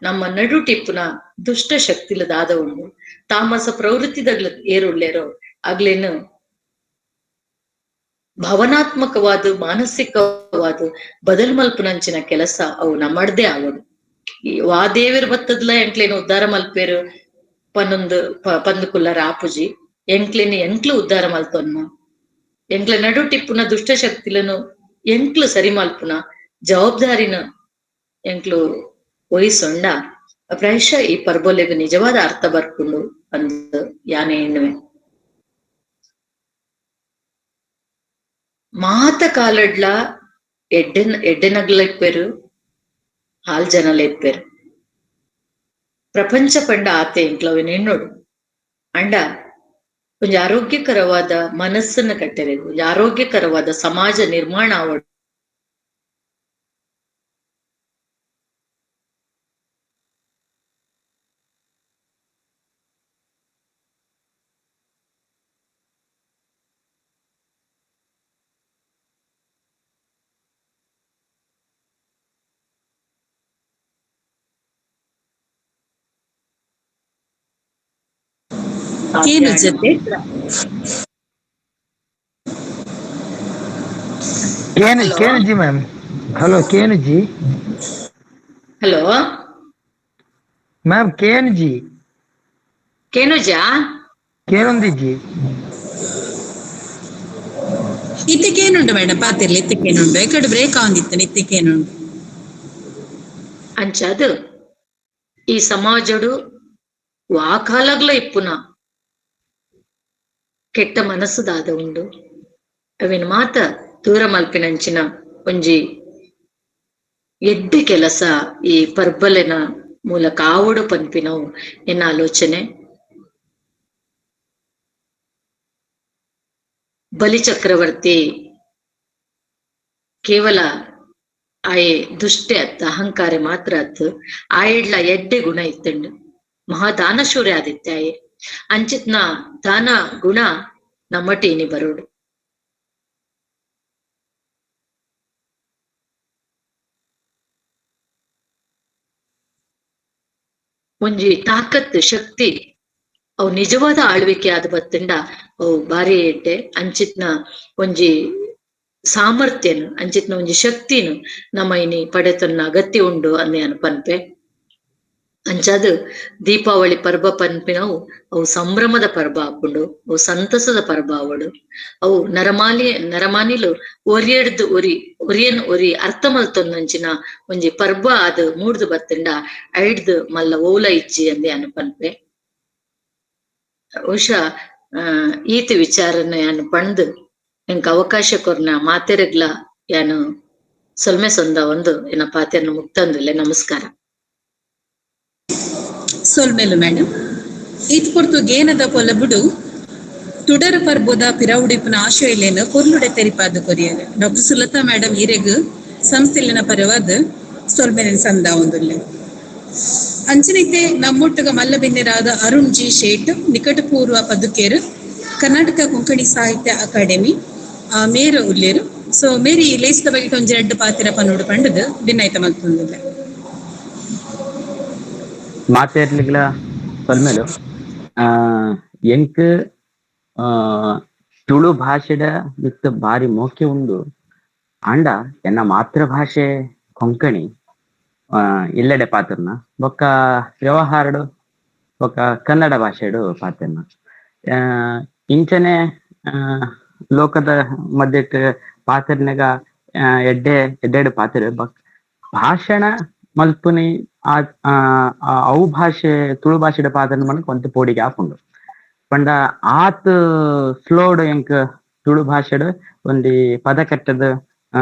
ನಮ್ಮ ನಡುಟಿಪ್ಪುನ ದುಷ್ಟ ಶಕ್ತಿಲದಾದ ಉಂಡು, ತಾಮಸ ಪ್ರವೃತ್ತಿದಾಗ್ಲ ಏರುಳ್ಳೇರೋ ಆಗ್ಲೇನು ಭಾವನಾತ್ಮಕವಾದ ಮಾನಸಿಕವಾದ ಬದಲ್ ಮಲ್ಪುನಂಚಿನ ಕೆಲಸ ಅವು ನಮ್ಮಡ್ದೇ ಆಗೋದು. ಈ ವಾ ದೇವರು ಬತ್ತದ್ಲ ಎಂಕ್ಲೇನು ಉದ್ಧಾರ ಮಲ್ಪೇರು ಪನ್ನೊಂದು ಪಂದು ಕುಲ್ಲರ ಆಪುಜಿ ಎಂಕ್ಲೇನು ಎಂಕ್ಲು ಉದ್ಧಾರ ಮಲ್ತೊನ್ನ ಎಂಕ್ಲ ನಡುಟಿಪ್ಪುನ ದುಷ್ಟ ಶಕ್ತಿಲನು ಎಂಕ್ಲು ಸರಿ ಮಲ್ಪುನ ಜವಾಬ್ದಾರಿನ ಎಂಕ್ಲು ವಹಿಸೊಂಡ ಪ್ರಾಯಶಃ ಈ ಪರ್ಬೊಲೆಗ್ ನಿಜವಾದ ಅರ್ಥ ಬರ್ಕೊಂಡು ಅಂದ್ ಯಾನೆ ಎಣ್ಣುವೆ. ಮಾತ ಕಾಲಡ್ಲ ಎಡ್ಡೆನಗ್ಲ ಇಪ್ಪೇರು, ಹಾಲ್ ಜನಲ ಇಪ್ಪೇರು, ಪ್ರಪಂಚ ಪಂಡ ಆತೆ ಎಂಕ್ಲವೇನು ಎಣ್ಣೋಡು. ಅಂಡ ಒಂಜಿ ಆರೋಗ್ಯಕರವಾದ ಮನಸ್ಸನ್ನ ಕಟ್ಟರೆ, ಒಂಜಿ ಆರೋಗ್ಯಕರವಾದ ಸಮಾಜ ನಿರ್ಮಾಣ ಆವಡ್ ಏನು ಜೊತೆ ಕೇನುಜಿ ಮ್ಯಾಮ್. ಹಲೋ ಕೇನುಜಿ. ಹಲೋ ಮ್ಯಾಮ್ ಕೇನುಜಿ. ಕೇನುಜಾ ಕೇನೊಂದಿಜಿ ಇತ್ತಕ್ಕೇನುಂಡು ಮೇಡಮ್ ಪಾತಿರ್ಲಿ ಇತ್ತಕ್ಕೇನುಂಡು ಎಕಡೆ ಬ್ರೇಕ್ ಆವಂದಿತ್ತು ಇತ್ತಕ್ಕೇನುಂಡು ಅಂಚಾದು ಈ ಸಮಾಜಡು ವಾಕಾಲಗ್ಲ ಇಪ್ಪುನ ಕೆಟ್ಟ ಮನಸ್ಸುದಾದ ಉಂಡು ಅವಿನ ಮಾತ ದೂರ ಮಲ್ಪಿನಂಚಿನ ಒಂಜಿ ಎಡ್ಡೆ ಕೆಲಸ ಈ ಪರ್ಬಲೆನ ಮೂಲಕ ಆವಡು ಪನ್ಪಿನವು ಎನ್ನ ಆಲೋಚನೆ. ಬಲಿಚಕ್ರವರ್ತಿ ಕೇವಲ ಆಯೆ ದುಷ್ಟೆ ಅತ್ತ, ಅಹಂಕಾರ ಮಾತ್ರ ಅತ್ತು, ಆಯಡ್ಲ ಎಡ್ಡೆ ಗುಣ ಇತ್ತಂಡು, ಮಹಾದಾನಶೂರ್ಯ ಆದಿತ್ತೆ ಆಯೆ. ಅಂಚಿತ್ನ ದಾನ ಗುಣ ನಮ್ಮಟೀನಿ ಬರೋಡು. ಒಂಜಿ ತಾಕತ್ ಶಕ್ತಿ ಅವು ನಿಜವಾದ ಆಳ್ವಿಕೆ ಆದ ಬತ್ತಂಡ ಅವು ಬಾರಿ ಎಡ್ಡೆ. ಅಂಚಿತ್ನ ಒಂಜಿ ಸಾಮರ್ಥ್ಯನು, ಅಂಚಿತ್ನ ಒಂಜಿ ಶಕ್ತಿನು ನಮ್ಮ ಇನಿ ಪಡೆತನ್ನ ಅಗತ್ಯ ಉಂಡು ಅಂದೆ ಅನ್ಪನ್ಪೆ. ಅಂಚಾದು ದೀಪಾವಳಿ ಪರ್ಬ ಪನ್ಪಿನವು ಅವು ಸಂಭ್ರಮದ ಪರ್ಬ ಆಪುಂಡು, ಅವು ಸಂತಸದ ಪರ್ಬ ಆವಡು. ಅವು ನರಮಾನಿಲು ಒರಿಯಡ್ದು ಒರಿ ಒರಿಯನ್ ಒರಿ ಅರ್ಥ ಮಲ್ತೊಂದಂಚಿನ ಒಂಜಿ ಪರ್ಬ ಅದು ಮೂಡ್ದು ಬತ್ತಂಡ ಐಡ್ದು ಮಲ್ಲ ಓಲ ಇಜ್ಜಿ ಅಂದೆ ಅನ್ಪನ್ಪೆ. ಬಹುಶಃ ಈತ ವಿಚಾರನ ಯಾನು ಪಂದು ಎಂಕ್ ಅವಕಾಶ ಕೊರ್ನ ಮಾತೆರೆಗ್ಲ ಯಾನು ಸೊಲ್ಮೆ ಸೊಂದ ಒಂದು ಎನ್ನ ಪಾತೆಯನ್ನು ಮುಕ್ತಂದಿಲ್ಲ. ನಮಸ್ಕಾರ. ಸೊಲ್ಮೆಲು ಮೇಡಮ್. ಈತ್ ಪೊರ್ತು ಗೇನದ ಪೊಲಬುಡು ತುಡರ ಪರ್ಬದ ಪಿರವುಡಿಪುನ ಆಶಯಲೇನು ಪೊರ್ಲುಡೆ ತೆರಿಪಾದ ಕೊರಿಯರ್ ಡಾಕ್ಟರ್ ಸುಲತಾ ಮೇಡಮ್ ಈರೆಗ್ ಸಂಸ್ಥೆಲಿನ ಪರವಾದ ಸೊಲ್ಮೆಲಿನ ಸಂದ ಒಂದುಲ್ಲೆ. ಅಂಚನಿತೆ ನಮ್ಮೊಟ್ಟುಗ ಮಲ್ಲಬಿನ್ನೆರಾದ ಅರುಣ್ ಜಿ ಶೇಟ್, ನಿಕಟಪೂರ್ವ ಪದುಕೇರು, ಕರ್ನಾಟಕ ಕೊಂಕಣಿ ಸಾಹಿತ್ಯ ಅಕಾಡೆಮಿ ಮೇರು ಉಲ್ಲೇರು. ಸೊ ಮೇರಿ ಲೇಸ್ದ ಬಗ್ಗೆ ಒಂಜಿ ರಡ್ಡ್ ಪಾತಿರ ಪನ್ನೋಡು ಪಂಡದು ಬಿನ್ನಾಯ್ತ ಮಲ್ತೊಂದುಲ್ಲೆ. ಮಾತೇರ್ಲಿಗ್ಲ ಸೊಲ್ಮೆಲು. ಎಂಕ್ ತುಳು ಭಾಷೆದ ಮಿತ್ತ ಬಾರಿ ಮೋಕೆ ಉಂಡು. ಆಂಡ ಎನ್ನ ಮಾತೃಭಾಷೆ ಕೊಂಕಣಿ, ಇಲ್ಲೆಡೆ ಪಾತ್ರನ ಬೊಕ್ಕ ವ್ಯವಹಾರಡು ಬೊಕ್ಕ ಕನ್ನಡ ಭಾಷೆಡು ಪಾತ್ರನ. ಇಂಚನೆ ಲೋಕದ ಮಧ್ಯಕ್ಕೆ ಪಾತ್ರನಾಗ ಎಡ್ಡೆ ಎಡ್ಡೆಡು ಪಾತ್ರ ಬಕ್ ಭಾಷಣ ಮಲ್ಪುನಿ ಅವು ಭಾಷೆ ತುಳು ಭಾಷೆದ ಪಾತ್ರ ಮನಕ್ ಒಂತೆ ಪೋಡಿಗೆ ಆಪುಂಡು. ಪಂಡ ಆತ್ ಸ್ಲೋಡ್ ಎಂಕ್ ತುಳು ಭಾಷೆಡ್ ಒಂದಿ ಪದ ಕಟ್ಟದ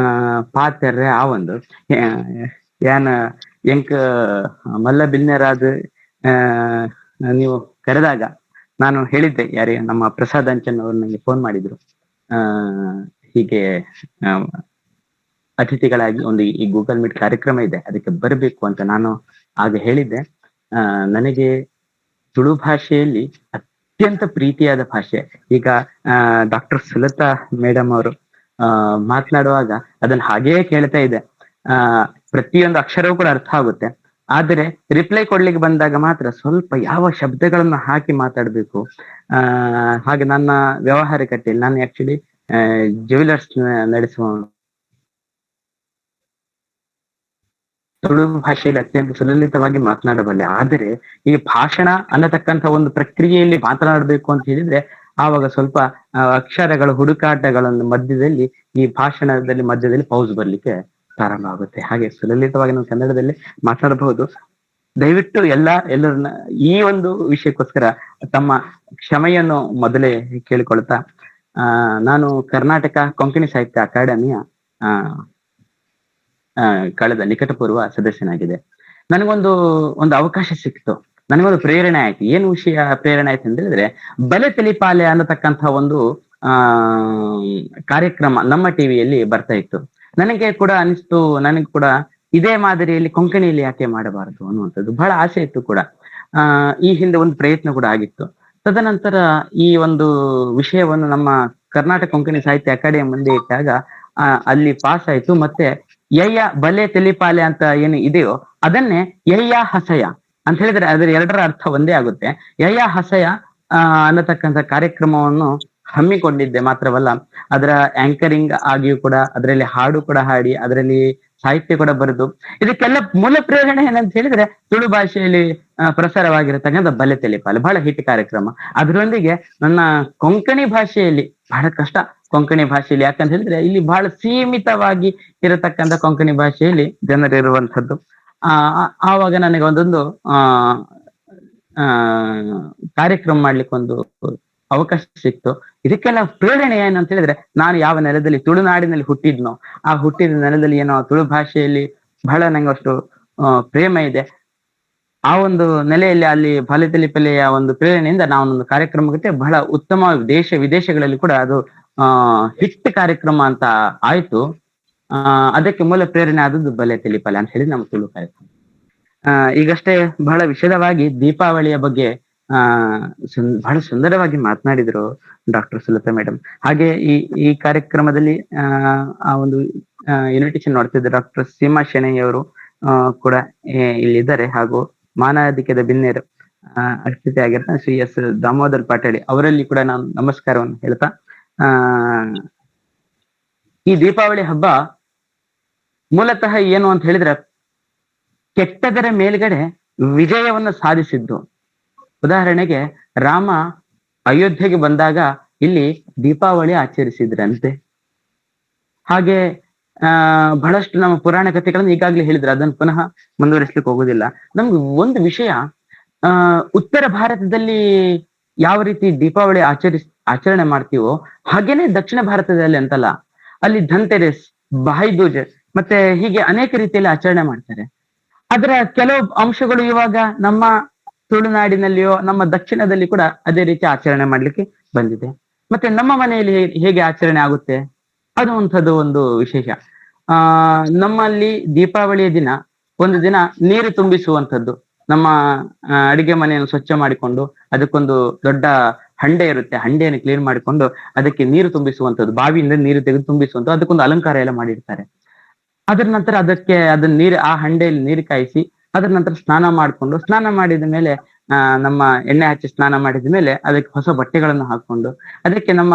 ಪಾತೆರ್ರೆ ಆವೊಂದು. ಯಾನ್ ಎಂಕ್ ಮಲ್ಲ ಬಿನ್ನೆರಾದ್ ನೀವು ಕರೆದಾಗ ನಾನು ಹೇಳಿದ್ದೆ, ಯಾರೇ ನಮ್ಮ ಪ್ರಸಾದ್ ಅಂಚನ್ ಅವರು ನನಗೆ ಫೋನ್ ಮಾಡಿದ್ರು, ಹೀಗೆ ಅತಿಥಿಗಳಾಗಿ ಒಂದು ಈ ಗೂಗಲ್ ಮೀಟ್ ಕಾರ್ಯಕ್ರಮ ಇದೆ, ಅದಕ್ಕೆ ಬರಬೇಕು ಅಂತ ನಾನು ಆಗ ಹೇಳಿದ್ದೆ. ನನಗೆ ತುಳು ಭಾಷೆಯಲ್ಲಿ ಅತ್ಯಂತ ಪ್ರೀತಿಯಾದ ಭಾಷೆ. ಈಗ ಡಾಕ್ಟರ್ ಸುಲತಾ ಮೇಡಮ್ ಅವರು ಮಾತನಾಡುವಾಗ ಅದನ್ನ ಹಾಗೇ ಕೇಳ್ತಾ ಇದೆ. ಪ್ರತಿಯೊಂದು ಅಕ್ಷರವೂ ಕೂಡ ಅರ್ಥ ಆಗುತ್ತೆ. ಆದರೆ ರಿಪ್ಲೈ ಕೊಡ್ಲಿಕ್ಕೆ ಬಂದಾಗ ಮಾತ್ರ ಸ್ವಲ್ಪ ಯಾವ ಶಬ್ದಗಳನ್ನು ಹಾಕಿ ಮಾತಾಡ್ಬೇಕು. ಹಾಗೆ ನನ್ನ ವ್ಯವಹಾರಕಟ್ಟೆಯಲ್ಲಿ ನಾನು ಆಕ್ಚುಲಿ ಜ್ಯುವೆಲರ್ಸ್ ನಡೆಸುವ ತುಳು ಭಾಷೆಯಲ್ಲಿ ಅತ್ಯಂತ ಸುಲಲಿತವಾಗಿ ಮಾತನಾಡಬಲ್ಲೆ. ಆದರೆ ಈ ಭಾಷಣ ಅನ್ನತಕ್ಕಂಥ ಒಂದು ಪ್ರಕ್ರಿಯೆಯಲ್ಲಿ ಮಾತನಾಡಬೇಕು ಅಂತ ಹೇಳಿದ್ರೆ ಆವಾಗ ಸ್ವಲ್ಪ ಅಕ್ಷರಗಳ ಹುಡುಕಾಟಗಳನ್ನು ಮಧ್ಯದಲ್ಲಿ ಈ ಭಾಷಣದಲ್ಲಿ ಮಧ್ಯದಲ್ಲಿ ಪೌಸ್ ಬರ್ಲಿಕ್ಕೆ ಪ್ರಾರಂಭ ಆಗುತ್ತೆ. ಹಾಗೆ ಸುಲಲಿತವಾಗಿ ನಾವು ಕನ್ನಡದಲ್ಲಿ ಮಾತಾಡಬಹುದು. ದಯವಿಟ್ಟು ಎಲ್ಲರನ್ನ ಈ ಒಂದು ವಿಷಯಕ್ಕೋಸ್ಕರ ತಮ್ಮ ಕ್ಷಮೆಯನ್ನು ಮೊದಲೇ ಕೇಳಿಕೊಳ್ತಾ, ನಾನು ಕರ್ನಾಟಕ ಕೊಂಕಣಿ ಸಾಹಿತ್ಯ ಅಕಾಡೆಮಿಯ ಕಳೆದ ನಿಕಟಪೂರ್ವ ಸದಸ್ಯನಾಗಿದೆ. ನನಗೊಂದು ಒಂದು ಅವಕಾಶ ಸಿಕ್ತು, ನನಗೊಂದು ಪ್ರೇರಣೆ ಆಯ್ತು. ಏನು ವಿಷಯ ಪ್ರೇರಣೆ ಆಯ್ತು ಅಂತ ಹೇಳಿದ್ರೆ, ಬಲೆ ತೆಲಿಪಾಲೆ ಅನ್ನತಕ್ಕಂಥ ಒಂದು ಕಾರ್ಯಕ್ರಮ ನಮ್ಮ ಟಿವಿಯಲ್ಲಿ ಬರ್ತಾ ಇತ್ತು. ನನಗೆ ಕೂಡ ಅನಿಸ್ತು, ನನಗೆ ಕೂಡ ಇದೇ ಮಾದರಿಯಲ್ಲಿ ಕೊಂಕಣಿಯಲ್ಲಿ ಯಾಕೆ ಮಾಡಬಾರದು ಅನ್ನುವಂಥದ್ದು ಬಹಳ ಆಸೆ ಇತ್ತು ಕೂಡ. ಈ ಹಿಂದೆ ಒಂದು ಪ್ರಯತ್ನ ಕೂಡ ಆಗಿತ್ತು. ತದನಂತರ ಈ ಒಂದು ವಿಷಯವನ್ನು ನಮ್ಮ ಕರ್ನಾಟಕ ಕೊಂಕಣಿ ಸಾಹಿತ್ಯ ಅಕಾಡೆಮಿ ಮುಂದೆ ಇಟ್ಟಾಗ ಅಲ್ಲಿ ಪಾಸ್ ಆಯ್ತು. ಮತ್ತೆ ಯಯ್ಯ ಬಲೆ ತೆಲಿಪಾಲೆ ಅಂತ ಏನು ಇದೆಯೋ ಅದನ್ನೇ ಯಯ್ಯ ಹಸಯ ಅಂತ ಹೇಳಿದ್ರೆ ಅದರ ಎರಡರ ಅರ್ಥ ಒಂದೇ ಆಗುತ್ತೆ. ಯಯ್ಯ ಹಸಯ ಅನ್ನತಕ್ಕಂಥ ಕಾರ್ಯಕ್ರಮವನ್ನು ಹಮ್ಮಿಕೊಂಡಿದ್ದೆ. ಮಾತ್ರವಲ್ಲ, ಅದರ ಆಂಕರಿಂಗ್ ಆಗಿಯೂ ಕೂಡ, ಅದರಲ್ಲಿ ಹಾಡು ಕೂಡ ಹಾಡಿ, ಅದರಲ್ಲಿ ಸಾಹಿತ್ಯ ಕೂಡ ಬರೆದು, ಇದಕ್ಕೆಲ್ಲ ಮೂಲ ಪ್ರೇರಣೆ ಏನಂತ ಹೇಳಿದ್ರೆ ತುಳು ಭಾಷೆಯಲ್ಲಿ ಪ್ರಸಾರವಾಗಿರತಕ್ಕಂಥ ಬಲೆ ತೆಲಿಪಾಲೆ ಬಹಳ ಹಿಟ್ ಕಾರ್ಯಕ್ರಮ. ಅದರೊಂದಿಗೆ ನನ್ನ ಕೊಂಕಣಿ ಭಾಷೆಯಲ್ಲಿ ಬಹಳ ಕಷ್ಟ, ಕೊಂಕಣಿ ಭಾಷೆಯಲ್ಲಿ ಯಾಕಂತ ಹೇಳಿದ್ರೆ ಇಲ್ಲಿ ಬಹಳ ಸೀಮಿತವಾಗಿ ಇರತಕ್ಕಂಥ ಕೊಂಕಣಿ ಭಾಷೆಯಲ್ಲಿ ಜನರಿರುವಂಥದ್ದು. ಆವಾಗ ನನಗೆ ಒಂದೊಂದು ಆ ಆ ಕಾರ್ಯಕ್ರಮ ಮಾಡ್ಲಿಕ್ಕೆ ಒಂದು ಅವಕಾಶ ಸಿಕ್ತು. ಇದಕ್ಕೆಲ್ಲ ಪ್ರೇರಣೆ ಏನಂತ ಹೇಳಿದ್ರೆ, ನಾನು ಯಾವ ನೆಲದಲ್ಲಿ ತುಳುನಾಡಿನಲ್ಲಿ ಹುಟ್ಟಿದ್ನೋ ಆ ಹುಟ್ಟಿದ ನೆಲದಲ್ಲಿ ಏನೋ ತುಳು ಭಾಷೆಯಲ್ಲಿ ಬಹಳ ನಂಗೆ ಅಷ್ಟು ಪ್ರೇಮ ಇದೆ. ಆ ಒಂದು ನೆಲೆಯಲ್ಲಿ ಅಲ್ಲಿ ಬಲೆ ತೆಲಿಪಲೆಯ ಒಂದು ಪ್ರೇರಣೆಯಿಂದ ನಾನೊಂದು ಕಾರ್ಯಕ್ರಮಕ್ಕೆ ಬಹಳ ಉತ್ತಮ ದೇಶ ವಿದೇಶಗಳಲ್ಲಿ ಕೂಡ ಅದು ಹಿಟ್ ಕಾರ್ಯಕ್ರಮ ಅಂತ ಆಯ್ತು. ಅದಕ್ಕೆ ಮೂಲ ಪ್ರೇರಣೆ ಆದದ್ದು ಬಲೆ ತೆಲಿಪಲೆ ಅಂತ ಹೇಳಿ ನಮ್ಮ ತುಳು ಕಾರ್ಯಕ್ರಮ. ಈಗಷ್ಟೇ ಬಹಳ ವಿಶದವಾಗಿ ದೀಪಾವಳಿಯ ಬಗ್ಗೆ ಆ ಬಹಳ ಸುಂದರವಾಗಿ ಮಾತನಾಡಿದ್ರು ಡಾಕ್ಟರ್ ಸುಲತಾ ಮೇಡಮ್. ಹಾಗೆ ಈ ಈ ಕಾರ್ಯಕ್ರಮದಲ್ಲಿ ಆ ಒಂದು ಇನ್ವಿಟೇಷನ್ ನೋಡ್ತಿದ್ದೆ ಡಾಕ್ಟರ್ ಸೀಮಾ ಶೆಣೈ ಅವರು ಕೂಡ ಇಲ್ಲಿದ್ದಾರೆ. ಹಾಗೂ ಮಾನಾಧಿಕ್ಯದ ಬಿನ್ನೇರು ಅತಿಥಿ ಆಗಿರ್ತಾರೆ ಶ್ರೀ ಎಸ್ ದಾಮೋದರ್ ಪಾಟಾಳಿ ಅವರಲ್ಲಿ ಕೂಡ ನಾನು ನಮಸ್ಕಾರವನ್ನು ಹೇಳ್ತಾ, ಈ ದೀಪಾವಳಿ ಹಬ್ಬ ಮೂಲತಃ ಏನು ಅಂತ ಹೇಳಿದ್ರೆ ಕೆಟ್ಟದರ ಮೇಲ್ಗಡೆ ವಿಜಯವನ್ನು ಸಾಧಿಸಿದ್ದು. ಉದಾಹರಣೆಗೆ ರಾಮ ಅಯೋಧ್ಯೆಗೆ ಬಂದಾಗ ಇಲ್ಲಿ ದೀಪಾವಳಿ ಆಚರಿಸಿದ್ರಂತೆ. ಹಾಗೆ ಬಹಳಷ್ಟು ನಮ್ಮ ಪುರಾಣ ಕಥೆಗಳನ್ನು ಈಗಾಗಲೇ ಹೇಳಿದ್ರೆ ಅದನ್ನು ಪುನಃ ಮುಂದುವರಿಸ್ಲಿಕ್ಕೆ ಹೋಗುದಿಲ್ಲ. ನಮ್ಗೆ ಒಂದು ವಿಷಯ, ಉತ್ತರ ಭಾರತದಲ್ಲಿ ಯಾವ ರೀತಿ ದೀಪಾವಳಿ ಆಚರಣೆ ಮಾಡ್ತೀವೋ ಹಾಗೇನೆ ದಕ್ಷಿಣ ಭಾರತದಲ್ಲಿ ಅಂತಲ್ಲ, ಅಲ್ಲಿ ಧನ್ತೆರಸ್, ಭಾಯ್ ದೂಜ್ ಮತ್ತೆ ಹೀಗೆ ಅನೇಕ ರೀತಿಯಲ್ಲಿ ಆಚರಣೆ ಮಾಡ್ತಾರೆ. ಅದರ ಕೆಲವು ಅಂಶಗಳು ಇವಾಗ ನಮ್ಮ ತುಳುನಾಡಿನಲ್ಲಿಯೋ ನಮ್ಮ ದಕ್ಷಿಣದಲ್ಲಿ ಕೂಡ ಅದೇ ರೀತಿ ಆಚರಣೆ ಮಾಡ್ಲಿಕ್ಕೆ ಬಂದಿದೆ. ಮತ್ತೆ ನಮ್ಮ ಮನೆಯಲ್ಲಿ ಹೇಗೆ ಆಚರಣೆ ಆಗುತ್ತೆ ಅನ್ನುವಂಥದ್ದು ಒಂದು ವಿಶೇಷ. ನಮ್ಮಲ್ಲಿ ದೀಪಾವಳಿಯ ದಿನ ಒಂದು ದಿನ ನೀರು ತುಂಬಿಸುವಂಥದ್ದು. ನಮ್ಮ ಅಡಿಗೆ ಮನೆಯನ್ನು ಸ್ವಚ್ಛ ಮಾಡಿಕೊಂಡು ಅದಕ್ಕೊಂದು ದೊಡ್ಡ ಹಂಡೆ ಇರುತ್ತೆ, ಹಂಡೆಯನ್ನು ಕ್ಲೀನ್ ಮಾಡಿಕೊಂಡು ಅದಕ್ಕೆ ನೀರು ತುಂಬಿಸುವಂಥದ್ದು, ಬಾವಿಯಿಂದ ನೀರು ತೆಗೆದು ತುಂಬಿಸುವಂಥದ್ದು, ಅದಕ್ಕೊಂದು ಅಲಂಕಾರ ಎಲ್ಲ ಮಾಡಿರ್ತಾರೆ. ಅದರ ನಂತರ ಅದಕ್ಕೆ ಅದನ್ನ ನೀರು, ಆ ಹಂಡೆಯಲ್ಲಿ ನೀರು ಕಾಯಿಸಿ ಅದರ ನಂತರ ಸ್ನಾನ ಮಾಡಿಕೊಂಡು, ಸ್ನಾನ ಮಾಡಿದ ಮೇಲೆ ನಮ್ಮ ಎಣ್ಣೆ ಹಚ್ಚಿ ಸ್ನಾನ ಮಾಡಿದ ಮೇಲೆ ಅದಕ್ಕೆ ಹೊಸ ಬಟ್ಟೆಗಳನ್ನು ಹಾಕೊಂಡು ಅದಕ್ಕೆ ನಮ್ಮ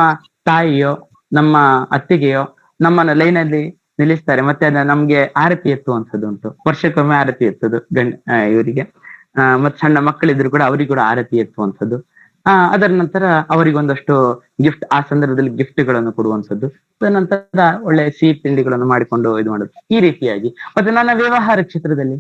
ತಾಯಿಯೋ ನಮ್ಮ ಅತ್ತಿಗೆಯೋ ನಮ್ಮನ್ನ ಲೈನಲ್ಲಿ ನಿಲ್ಲಿಸ್ತಾರೆ. ಮತ್ತೆ ಅದ ನಮ್ಗೆ ಆರತಿ ಎತ್ತುವಂಥದ್ದು ಉಂಟು, ವರ್ಷಕ್ಕೊಮ್ಮೆ ಆರತಿ ಎತ್ತುದು ಗಂಡ ಇವರಿಗೆ. ಮತ್ತೆ ಸಣ್ಣ ಮಕ್ಕಳಿದ್ರು ಕೂಡ ಅವ್ರಿಗೆ ಕೂಡ ಆರತಿ ಎತ್ತುವಂಥದ್ದು. ಅದರ ನಂತರ ಅವರಿಗೊಂದಷ್ಟು ಗಿಫ್ಟ್, ಆ ಸಂದರ್ಭದಲ್ಲಿ ಗಿಫ್ಟ್ಗಳನ್ನು ಕೊಡುವಂಥದ್ದು. ನಂತರ ಒಳ್ಳೆ ಸಿಹಿ ತಿಂಡಿಗಳನ್ನು ಮಾಡಿಕೊಂಡು ಇದು ಮಾಡೋದು, ಈ ರೀತಿಯಾಗಿ. ಮತ್ತೆ ನನ್ನ ವ್ಯವಹಾರ ಕ್ಷೇತ್ರದಲ್ಲಿ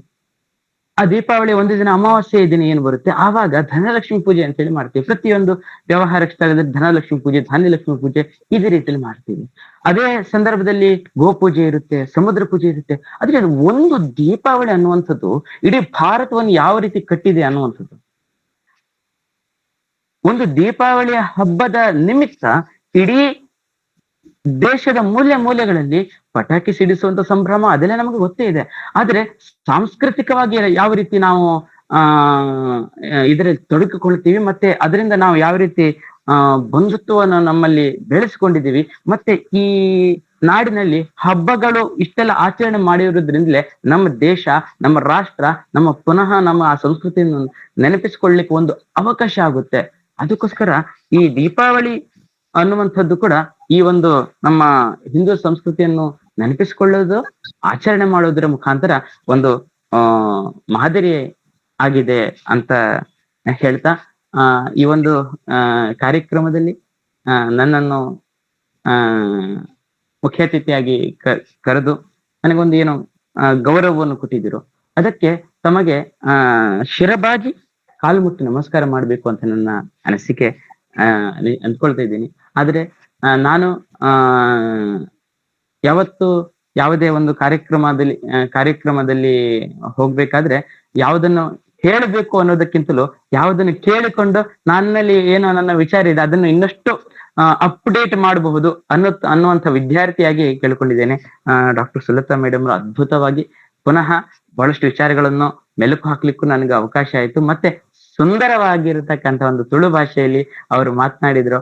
ಆ ದೀಪಾವಳಿ ಒಂದು ದಿನ, ಅಮಾವಾಸ್ಯೆ ದಿನ ಏನ್ ಬರುತ್ತೆ ಆವಾಗ ಧನಲಕ್ಷ್ಮಿ ಪೂಜೆ ಅಂತ ಹೇಳಿ ಮಾಡ್ತೀವಿ. ಪ್ರತಿಯೊಂದು ವ್ಯವಹಾರ ಸ್ಥಳದಲ್ಲಿ ಧನಲಕ್ಷ್ಮಿ ಪೂಜೆ, ಧಾನ್ಯಲಕ್ಷ್ಮಿ ಪೂಜೆ ಇದೇ ರೀತಿಯಲ್ಲಿ ಮಾಡ್ತೀವಿ. ಅದೇ ಸಂದರ್ಭದಲ್ಲಿ ಗೋಪೂಜೆ ಇರುತ್ತೆ, ಸಮುದ್ರ ಪೂಜೆ ಇರುತ್ತೆ. ಆದ್ರೆ ಒಂದು ದೀಪಾವಳಿ ಅನ್ನುವಂಥದ್ದು ಇಡೀ ಭಾರತವನ್ನು ಯಾವ ರೀತಿ ಕಟ್ಟಿದೆ ಅನ್ನುವಂಥದ್ದು. ಒಂದು ದೀಪಾವಳಿಯ ಹಬ್ಬದ ನಿಮಿತ್ತ ಇಡೀ ದೇಶದ ಮೂಲೆ ಮೂಲೆಗಳಲ್ಲಿ ಪಟಾಕಿ ಸಿಡಿಸುವಂತ ಸಂಭ್ರಮ ಅದೆಲ್ಲ ನಮಗೆ ಗೊತ್ತೇ ಇದೆ. ಆದ್ರೆ ಸಾಂಸ್ಕೃತಿಕವಾಗಿ ಯಾವ ರೀತಿ ನಾವು ಇದರಲ್ಲಿ ತೊಡಗಿಕೊಳ್ತೀವಿ, ಮತ್ತೆ ಅದರಿಂದ ನಾವು ಯಾವ ರೀತಿ ಬಂಧುತ್ವವನ್ನು ನಮ್ಮಲ್ಲಿ ಬೆಳೆಸಿಕೊಂಡಿದ್ದೀವಿ, ಮತ್ತೆ ಈ ನಾಡಿನಲ್ಲಿ ಹಬ್ಬಗಳು ಇಷ್ಟೆಲ್ಲ ಆಚರಣೆ ಮಾಡಿರುವುದರಿಂದಲೇ ನಮ್ಮ ದೇಶ, ನಮ್ಮ ರಾಷ್ಟ್ರ, ನಮ್ಮ ಪುನಃ ನಮ್ಮ ಆ ಸಂಸ್ಕೃತಿಯನ್ನು ನೆನಪಿಸಿಕೊಳ್ಳಿಕ್ಕೆ ಒಂದು ಅವಕಾಶ ಆಗುತ್ತೆ. ಅದಕ್ಕೋಸ್ಕರ ಈ ದೀಪಾವಳಿ ಅನ್ನುವಂಥದ್ದು ಕೂಡ ಈ ಒಂದು ನಮ್ಮ ಹಿಂದೂ ಸಂಸ್ಕೃತಿಯನ್ನು ನೆನಪಿಸಿಕೊಳ್ಳೋದು, ಆಚರಣೆ ಮಾಡೋದ್ರ ಮುಖಾಂತರ ಒಂದು ಮಾದರಿ ಆಗಿದೆ ಅಂತ ಹೇಳ್ತಾ, ಈ ಒಂದು ಕಾರ್ಯಕ್ರಮದಲ್ಲಿ ನನ್ನನ್ನು ಮುಖ್ಯ ಅತಿಥಿಯಾಗಿ ಕರೆದು ನನಗೊಂದು ಏನು ಗೌರವವನ್ನು ಕೊಟ್ಟಿದ್ದರು, ಅದಕ್ಕೆ ತಮಗೆ ಶಿರಬಾಗಿ ಕಾಲು ಮುಟ್ಟಿ ನಮಸ್ಕಾರ ಮಾಡ್ಬೇಕು ಅಂತ ನನ್ನ ಅನಿಸಿಕೆ ಅಂದ್ಕೊಳ್ತಾ ಇದ್ದೀನಿ. ಆದ್ರೆ ನಾನು ಯಾವತ್ತು ಯಾವುದೇ ಒಂದು ಕಾರ್ಯಕ್ರಮದಲ್ಲಿ ಹೋಗ್ಬೇಕಾದ್ರೆ ಯಾವುದನ್ನು ಹೇಳಬೇಕು ಅನ್ನೋದಕ್ಕಿಂತಲೂ ಯಾವುದನ್ನು ಕೇಳಿಕೊಂಡು ನನ್ನಲ್ಲಿ ಏನೋ ನನ್ನ ವಿಚಾರ ಇದೆ ಅದನ್ನು ಇನ್ನಷ್ಟು ಅಪ್ಡೇಟ್ ಮಾಡಬಹುದು ಅನ್ನುವಂಥ ವಿದ್ಯಾರ್ಥಿಯಾಗಿ ಕೇಳಿಕೊಂಡಿದ್ದೇನೆ. ಡಾಕ್ಟರ್ ಸುಲತಾ ಮೇಡಮ್ ಅದ್ಭುತವಾಗಿ ಪುನಃ ಬಹಳಷ್ಟು ವಿಚಾರಗಳನ್ನು ಮೆಲುಕು ಹಾಕ್ಲಿಕ್ಕೂ ನನಗೆ ಅವಕಾಶ ಆಯ್ತು. ಮತ್ತೆ ಸುಂದರವಾಗಿರತಕ್ಕಂಥ ಒಂದು ತುಳು ಭಾಷೆಯಲ್ಲಿ ಅವರು ಮಾತನಾಡಿದ್ರು.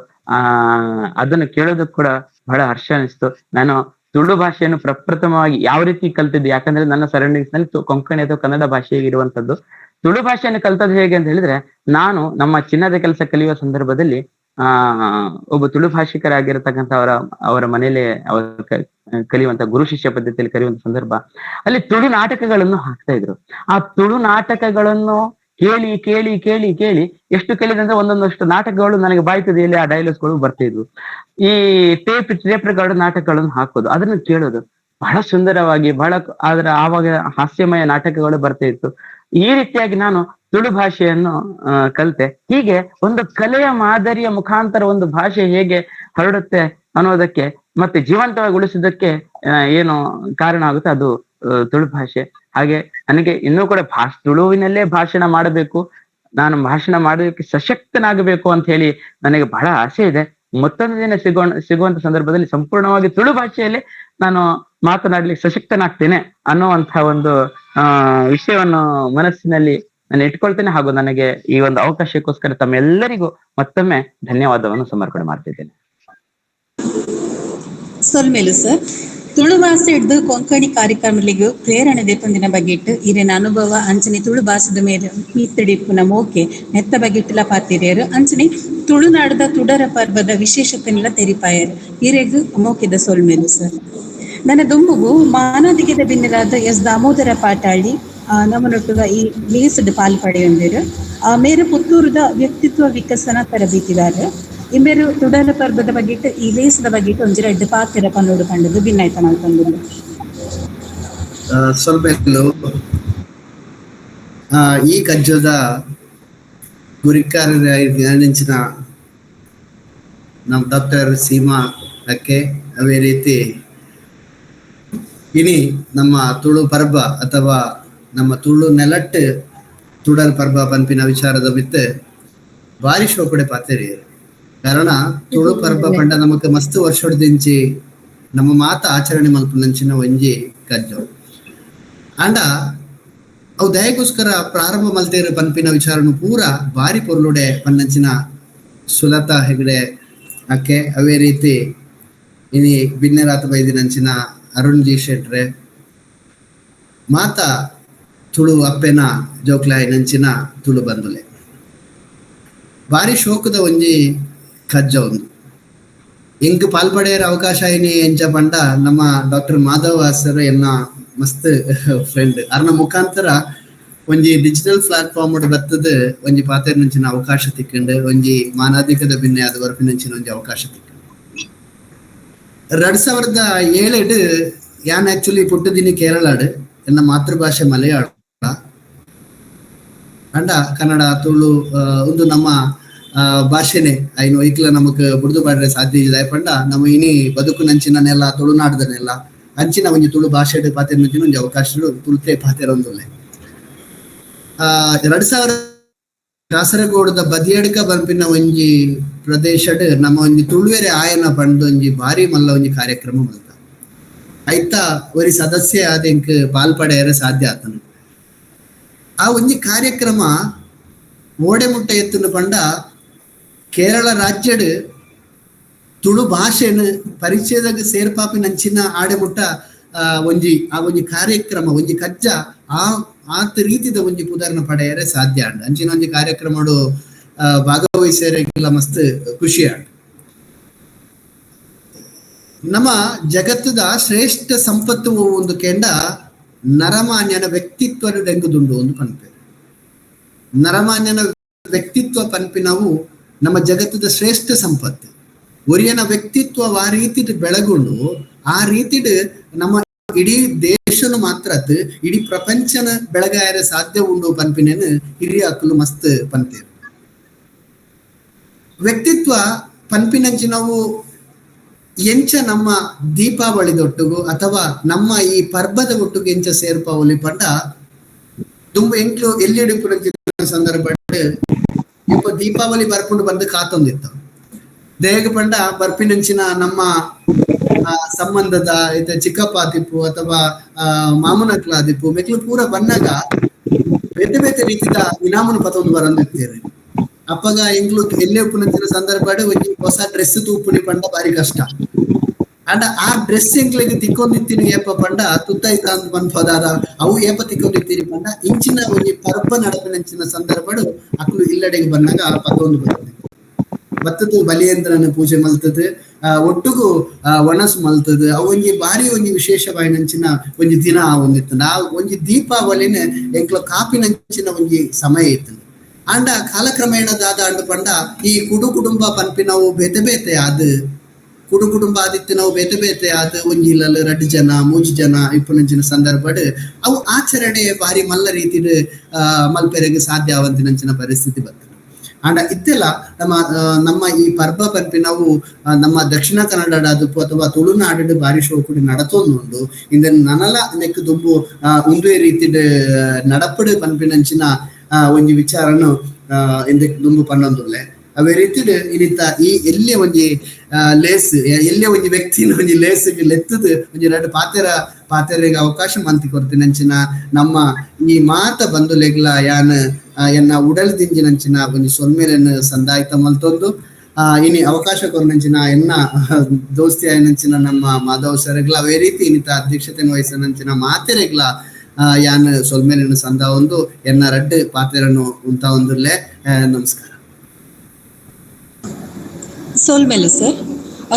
ಅದನ್ನು ಕೇಳೋದಕ್ಕೆ ಕೂಡ ಬಹಳ ಹರ್ಷ ಅನಿಸ್ತು. ನಾನು ತುಳು ಭಾಷೆಯನ್ನು ಪ್ರಪ್ರಥಮವಾಗಿ ಯಾವ ರೀತಿ ಕಲ್ತಿದ್ದೆ, ಯಾಕಂದ್ರೆ ನನ್ನ ಸರೌಂಡಿಂಗ್ಸ್ ನಲ್ಲಿ ಕೊಂಕಣಿ ಅಥವಾ ಕನ್ನಡ ಭಾಷೆಗೆ ಇರುವಂತದ್ದು. ತುಳು ಭಾಷೆಯನ್ನು ಕಲ್ತದ್ದು ಹೇಗೆ ಅಂತ ಹೇಳಿದ್ರೆ, ನಾನು ನಮ್ಮ ಚಿನ್ನದ ಕೆಲಸ ಕಲಿಯುವ ಸಂದರ್ಭದಲ್ಲಿ ಒಬ್ಬ ತುಳು ಭಾಷಿಕರಾಗಿರತಕ್ಕಂಥ ಅವರ ಮನೆಯಲ್ಲೇ ಅವರು ಕಲಿಯುವಂತ ಗುರು ಶಿಷ್ಯ ಪದ್ಧತಿಯಲ್ಲಿ ಕಲಿಯುವಂತ ಸಂದರ್ಭ, ಅಲ್ಲಿ ತುಳು ನಾಟಕಗಳನ್ನು ಹಾಕ್ತಾ ಇದ್ರು. ಆ ತುಳು ನಾಟಕಗಳನ್ನು ಕೇಳಿ ಕೇಳಿ ಕೇಳಿ ಕೇಳಿ ಎಷ್ಟು ಕೇಳಿದಂದ್ರೆ ಒಂದೊಂದಷ್ಟು ನಾಟಕಗಳು ನನಗೆ ಬಾಯಿ ತುದಿಯಲ್ಲಿ ಆ ಡೈಲಾಗ್ಸ್ಗಳು ಬರ್ತಿದ್ವು. ಈ ಟೇಪ್ ರೆಕಾರ್ಡ್ ನಾಟಕಗಳನ್ನು ಹಾಕೋದು, ಅದನ್ನು ಕೇಳೋದು ಬಹಳ ಸುಂದರವಾಗಿ, ಬಹಳ ಆದ್ರ ಆವಾಗ ಹಾಸ್ಯಮಯ ನಾಟಕಗಳು ಬರ್ತಾ ಇತ್ತು. ಈ ರೀತಿಯಾಗಿ ನಾನು ತುಳು ಭಾಷೆಯನ್ನು ಕಲಿತೆ. ಹೀಗೆ ಒಂದು ಕಲೆಯ ಮಾದರಿಯ ಮುಖಾಂತರ ಒಂದು ಭಾಷೆ ಹೇಗೆ ಹರಡುತ್ತೆ ಅನ್ನೋದಕ್ಕೆ ಮತ್ತೆ ಜೀವಂತವಾಗಿ ಉಳಿಸೋದಕ್ಕೆ ಏನು ಕಾರಣ ಆಗುತ್ತೆ ಅದು ತುಳು ಭಾಷೆ. ಹಾಗೆ ನನಗೆ ಇನ್ನೂ ಕೂಡ ತುಳುವಿನಲ್ಲೇ ಭಾಷಣ ಮಾಡಬೇಕು, ನಾನು ಭಾಷಣ ಮಾಡೋದಕ್ಕೆ ಸಶಕ್ತನಾಗಬೇಕು ಅಂತ ಹೇಳಿ ನನಗೆ ಬಹಳ ಆಸೆ ಇದೆ. ಮತ್ತೊಂದು ದಿನ ಸಿಗುವಂತ ಸಂದರ್ಭದಲ್ಲಿ ಸಂಪೂರ್ಣವಾಗಿ ತುಳು ಭಾಷೆಯಲ್ಲಿ ನಾನು ಮಾತನಾಡ್ಲಿಕ್ಕೆ ಸಶಕ್ತನಾಗ್ತೇನೆ ಅನ್ನುವಂತಹ ಒಂದು ವಿಷಯವನ್ನು ಮನಸ್ಸಿನಲ್ಲಿ ನಾನು ಇಟ್ಕೊಳ್ತೇನೆ. ಹಾಗೂ ನನಗೆ ಈ ಒಂದು ಅವಕಾಶಕ್ಕೋಸ್ಕರ ತಮ್ಮೆಲ್ಲರಿಗೂ ಮತ್ತೊಮ್ಮೆ ಧನ್ಯವಾದವನ್ನು ಸಮರ್ಪಣೆ ಮಾಡ್ತಿದ್ದೇನೆ. ಸೊಲ್ಮೇಲು ಸರ್, ತುಳು ಭಾಷೆ ಹಿಡಿದು ಕೊಂಕಣಿ ಕಾರ್ಯಕ್ರಮಗಳಿಗೂ ಪ್ರೇರಣೆ ದೆತ್ತೊಂದಿನ ಬಗ್ಗೆಟ್ಟು ಇರಿನ ಅನುಭವ ಅಂಚನೆ ತುಳು ಭಾಷೆದ ಮೇಲೆ ಮೀತ್ತಡಿಪ್ಪುನ ಮೋಕೆ ನೆತ್ತ ಬಗ್ಗೆಟ್ಟಲ ಪಾತಿರಿಯರು ಅಂಚನೆ ತುಳುನಾಡದ ತುಡರ ಪರ್ವದ ವಿಶೇಷತೆನೆಲ್ಲ ತೆರಿಪಾಯರು. ಇರೆಗ್ ಮೋಕೆದ ಸೊಲ್ಮೇಲು ಸರ್. ನನ್ನ ದುಂಬುಗು ಮಾನದಿಗೆದ ಬಿನ್ನೆಲಾದ ಎಸ್ ದಾಮೋದರ ಪಾಟಾಳಿ ನಮ್ಮನೊಟ್ಟುಗ ಈ ಲೇಸಡ್ ಪಾಲ್ ಪಡೆಯೊಂದಿರು. ಮೇರು ಪುತ್ತೂರುದ ವ್ಯಕ್ತಿತ್ವ ವಿಕಸನ ತರಬೇತಿದಾರ. ಇಂಬೇರು ತುಡರ ಪರ್ವದ ಬಗ್ಗೆಟ್ಟು ಈ ಲೇಸದ ಬಗ್ಗೆಟ್ಟು ಒಂಜಿ ರಡ್ಡ್ ಪಾತೆರ ಪನ್ನೋಡು ಪಂಡದು ಭಿನ್ನಾಯ್ತ ಮಲ್ತೊಂದುಲ್ಲೆ. ಸ್ವಲ್ಪ ಈ ಕಜ್ಜದ ಗುರಿಕಾರರಿಂಚಿನ ನಮ್ಮ ಡಾಕ್ಟರ್ ಸೀಮಾ ಅಕ್ಕೆ, ಅದೇ ರೀತಿ ಇನಿ ನಮ್ಮ ತುಳು ಪರ್ಬ ಅಥವಾ ನಮ್ಮ ತುಳು ನೆಲಟ್ಟು ತುಡರ್ ಪರ್ಬ ಪನ್ಪಿನ ವಿಚಾರದ ಮಿತ್ತು ಭಾರಿ ಶೋಕಡೆ ಪಾತೆರಿ. ಕಾರಣ ತುಳು ಪರ್ಬ ಪಂಡ ನಮಕ್ ಮಸ್ತ್ ವರ್ಷದಿಂಚಿ ನಮ್ಮ ಮಾತ ಆಚರಣೆ ಮಲ್ಪುನಂಚಿನ ಒಂಜಿ ಕಜ್ಜು ಅಂಡ ಅವು ದಯಗೋಸ್ಕರ ಪ್ರಾರಂಭ ಮಲ್ತೇರು ಪನ್ಪಿನ ವಿಚಾರನು ಪೂರ ಭಾರಿ ಪೊರ್ಲುಡೆ ಪನ್ನಂಚಿನ ಸುಲತಾ ಹೆಗಡೆ ಅಕ್ಕೆ, ಅವೇ ರೀತಿ ಇನಿ ಬಿನ್ನೆರಾತ ಬೈದಿನಂಚಿನ ಅರುಣ್ ಜಿ ಶೆಟ್ರೆ, ಮಾತಾ ತುಳು ಅಪ್ಪೆನ ಜೋಕ್ಲಾಯಿನಂಚಿನ ತುಳು ಬಂದುಲೆ ಭಾರಿ ಶೋಕದ ಒಂಜಿ ಕಜ್ಜ ಒಂದು ಎಂಕ್ ಪಾಲ್ಪಡೆಯರ ಅವಕಾಶ ಇನಿ ಎಂಚ ಪಂಡ ನಮ್ಮ ಡಾಕ್ಟರ್ ಮಾಧವ ಸರ್ ಎನ್ನ ಮಸ್ತ್ ಫ್ರೆಂಡ್ ಅರ್ನ ಮುಖಾಂತರ ಒಂಜಿ ಡಿಜಿಟಲ್ ಪ್ಲಾಟ್ಫಾರ್ಮ್ ಬರ್ತದ ಒಂಜಿ ಪಾತೆರ್ನಂಚಿನ ಅವಕಾಶ ತಿಕ್ಕಂಡು ಒಂಜಿ ಮಾನಾಧಿಕದ ಭಿನ್ನೆ ಅದು ಬರ್ಪಿನಂಚಿನ ಒಂಜಿ ಅವಕಾಶ ತಿಕ್ಕಂಡು. 2007 ಯಾನ್ ಆಕ್ಚುಲಿ ಪುಟ್ಟದಿನಿ ಕೇರಳಾಡು, ಎನ್ನ ಮಾತೃಭಾಷೆ ಮಲಯಾಳ ಅಂಡ ಕನ್ನಡ ತುಳು ಒಂದು ನಮ್ಮ ಭಾಷೆನೆ ಐನು ಐಕ್ಲ ನಮಕ್ ಬುಡ್ದು ಪಾಡ್ರೆ ಸಾಧ್ಯ ಇಲ್ಲ. ಪಂಡ ನಮ್ಮ ಇನಿ ಬದುಕು ನಂಚಿನನೆಲ್ಲ ತುಳುನಾಡ್ದನೆಲ್ಲ ಅಂಚಿನ ಒಂಜಿ ತುಳು ಭಾಷೆ ಪಾತೆರ್ನಂಚಿನ ಒಂಜಿ ಅವಕಾಶ ತುಳುತೆ ಪಾತೆರೊಂದುಲ್ಲೆ. 2000 ಕಾಸರಗೋಡದ ಬದಿಯಡ್ಕ ಬರ್ಪಿನ ಒಂಜಿ ಪ್ರದೇಶಡ್ ನಮ್ಮ ಒಂಜಿ ತುಳುವೆರೆ ಆಯನ ಪಂಡ ಒಂಜಿ ಭಾರಿ ಮಲ್ಲ ಒಂಜಿ ಕಾರ್ಯಕ್ರಮ ಮಲ್ತ ಐತ ಒರಿ ಸದಸ್ಯ ಆದ ಎಂಕ್ ಪಾಲ್ಪಡೆಯರೆ ಸಾಧ್ಯ ಆತನು. ಆ ಒಂಜಿ ಕಾರ್ಯಕ್ರಮ ಓಡೆ ಮುಟ್ಟ ಎತ್ತುನ ಪಂಡ ಕೇರಳ ರಾಜ್ಯಡ್ ತುಳು ಭಾಷೆನು ಪರಿಚಯದಾಗ ಸೇರ್ಪಾಪಿನಂಚಿನ ಆಡೆ ಮುಟ್ಟ ಒಂಜಿ ಆ ಒಂಜಿ ಕಾರ್ಯಕ್ರಮ ಒಂಜಿ ಕಜ್ಜ ಆ ಆತ ರೀತಿದ ಒಂಜಿ ಪುದರ್ನ ಪಡೆಯರೆ ಸಾಧ್ಯ ಅಂಡ್ ಅಂಚಿನ ಒಂಜಿ ಕಾರ್ಯಕ್ರಮಡು ಭಾಗವಹಿಸರೆಲ್ಲ ಮಸ್ತ್ ಖುಷಿ ಅಂಡ್. ನಮ್ಮ ಜಗತ್ತದ ಶ್ರೇಷ್ಠ ಸಂಪತ್ತು ಒಂದು ಕೆಂಡ ನರಮಾನ್ಯನ ವ್ಯಕ್ತಿತ್ವ ಡೆಂಗುದುಂಡು ಒಂದು ಪನ್ಪೆ. ನರಮಾನ್ಯನ ವ್ಯಕ್ತಿತ್ವ ಪನ್ಪಿನವು ನಮ್ಮ ಜಗತ್ತದ ಶ್ರೇಷ್ಠ ಸಂಪತ್ತು. ಒರಿಯನ ವ್ಯಕ್ತಿತ್ವ ಆ ರೀತಿಡ್ ಬೆಳಗುಂಡು ಆ ರೀತಿಡ್ ನಮ್ಮ ಇಡೀ ದೇಶನು ಮಾತ್ರ ಇಡೀ ಪ್ರಪಂಚನ ಬೆಳಗಾಯರೆ ಸಾಧ್ಯ ಉಂಡು ಪನ್ಪಿನೇನು ಹಿರಿಯ ಅಕ್ಕಲು ಮಸ್ತ್ ಪನ್ತೇವೆ. ವ್ಯಕ್ತಿತ್ವ ಪನ್ಪಿನಂಚಿನವು ಎಂಚ ನಮ್ಮ ದೀಪಾವಳಿದೊಟ್ಟುಗು ಅಥವಾ ನಮ್ಮ ಈ ಪರ್ಬದ ಒಟ್ಟುಗು ಎಂಚ ಸೇರ್ಪಾವಳಿ ಪಂಡ ದುಂಬು ಎಂಕ್ಲು ಎಲ್ಲಿ ಸಂದರ್ಭ ಇಪ್ಪ ದೀಪಾವಳಿ ಬರ್ಕೊಂಡು ಬಂದು ಕಾತೊಂದಿತ್ತು. ದೇಗ ಪಂಡ ಬರ್ಪಿನಂಚಿನ ನಮ್ಮ ಸಂಬಂಧದ ಇತ ಚಿಕ್ಕಪ್ಪ ಆದಿಪ್ಪು ಅಥವಾ ಮಾಮನಕ್ಲ ಆದಿಪ್ಪು ಮೆಕ್ಲು ಪೂರ ಬನ್ನಾಗ ಬೇತೆ ಬೇತೆ ರೀತಿದ ಇನಾಮನು ಪತೊಂದು ಬರಂದಿತ್ತೇವೆ. ಅಪ್ಪಗ ಎಂಕ್ಲು ಎಲ್ಲೇ ಉಪ್ಪುನಂಚಿನ ಸಂದರ್ಭ ಒಂಜಿ ಹೊಸ ಡ್ರೆಸ್ ತೂಪುನಿ ಪಂಡ ಬಾರಿ ಕಷ್ಟ. ಅಂಡ ಆ ಡ್ರೆಸ್ ಎಂಕ್ಲೆಗ್ ತಿಕ್ಕೊಂದಿತ್ತೀನಿ ಏಪ ಪಂಡ ತುತ್ತೈತ ಅಂತ ಪನ್ಪದಾದ ಅವು ಏಪ ತಿಕ್ಕೊಂದಿತ್ತೀನಿ ಪಂಡ ಇಂಚಿನ ಒಂಜಿ ಪರ್ಬ ನಡಪಿನಂಚಿನ ಸಂದರ್ಭಡು ಅಕ್ಲು ಇಲ್ಲಡೆಗೆ ಬಂದಾಗ ಪತ್ತೊಂದು ಬರ್ತದೆ. ಬತ್ತದು ಬಲಿಯೇಂದ್ರನ ಪೂಜೆ ಮಲ್ತದ, ಒಟ್ಟುಗು ಒಣಸು ಮಲ್ತದ. ಅವು ಒಂಜಿ ಬಾರಿ ಒಂಜಿ ವಿಶೇಷವಾಯಿನಂಚಿನ ಒಂಜಿ ದಿನ ಒಂದಿತ್ತು. ಆ ಒಂಜಿ ದೀಪಾವಳಿನ ಎಂಕ್ಲ ಕಾಪಿನಂಚಿನ ಒಂಜಿ ಸಮಯ ಇತ್ತು. ಅಂಡ ಕಾಲಕ್ರಮೇಣ ದಾದ ಅಂಡ ಪಂಡ ಈ ಕುಡು ಕುಟುಂಬ ಪನ್ಪಿನವು ಬೇತೆ ಬೇತೆ ಆದ್ ಕುಡು ಕುಟುಂಬ ಆದಿತ್ತು ನಾವು ಬೇತೆ ಬೇತೆ ಆದ್ ಒಂಜಿ ಇಲ್ಲಲ್ ರಡ್ಡು ಜನ ಮೂಜಿ ಜನ ಇಪ್ಪುನಂಚಿನ ಸಂದರ್ಭಡ್ ಅವು ಆಚರಣೆ ಬಾರಿ ಮಲ್ಲ ರೀತಿಡ್ ಮಲ್ಪೆರೆಗ್ ಸಾಧ್ಯ ಆವಂತಿನಂಚಿನ ಪರಿಸ್ಥಿತಿ ಬರ್ತದೆ. ಅಂಡ ಇತ್ತೆಲ್ಲ ನಮ್ಮ ನಮ್ಮ ಈ ಪರ್ಬ ಪನ್ಪಿನವು ನಮ್ಮ ದಕ್ಷಿಣ ಕನ್ನಡ ಆದಿಪ್ಪು ಅಥವಾ ತುಳುನಾಡು ಬಾರಿ ಶೋಕುಡಿ ನಡತೊಂದುಂಡು. ಇಂದ ನನಲ ನೆಕ್ ದುಂಬು ಒಂದೇ ರೀತಿಡ್ ನಡಪಡು ಪನ್ಪಿನಂಚಿನ ಒಂಜಿ ವಿಚಾರನು ಇಂದಕ್ಕೆ ದುಂಬು ಪನ್ನೊಂದುಲ್ಲೆ. ಅವೇ ರೀತಿ ಇನಿತ ಈ ಎಲ್ಲೇ ಒಂಜಿ ಲೇಸ್ ಎಲ್ಲೇ ಒಂಜಿ ವ್ಯಕ್ತಿನ ಒಂಜಿ ಲೇಸ್ ಲೆತ್ತದು ಒಂಜಿ ಎರಡು ಪಾತೆರೆಗೆ ಅವಕಾಶ ಮಂತಿ ಕೊರ್ತಿನಂಚಿನ ನಮ್ಮ ಈ ಮಾತ ಬಂಧುಲೆಗ್ಲ ಯಾನ್ ಎನ್ನ ಉಡಲ್ ದಿಂಜಿನಂಚಿನ ಒಂಜಿ ಸೊಲ್ಮೇಲೆನ್ ಸಂದಾಯ್ತ ಮಲ್ತೊಂದು ಇನಿ ಅವಕಾಶ ಕೊರ್ನಂಚಿನ ಎನ್ನ ದೋಸ್ತಿ ಆಯನಂಚಿನ ನಮ್ಮ ಮಾಧವ್ ಸರಗ್ಲ ಅವೇ ರೀತಿ ಇನ್ನಿತ ಅಧ್ಯಕ್ಷತೆಯನ್ನು ವಹಿಸನಂಚಿನ ಮಾತೆರೆಗ್ಲ ಯಾನ್ ಸೊಲ್ಮೇಲೆನ್ ಸಂದ ಒಂದು ಎನ್ನ ರಡ್ಡು ಪಾತೆರನ್ನು ಉಂತ ಒಂದುಲ್ಲೆ. ನಮಸ್ಕಾರ. ಸೋಲ್ಮೇಲು ಸರ್.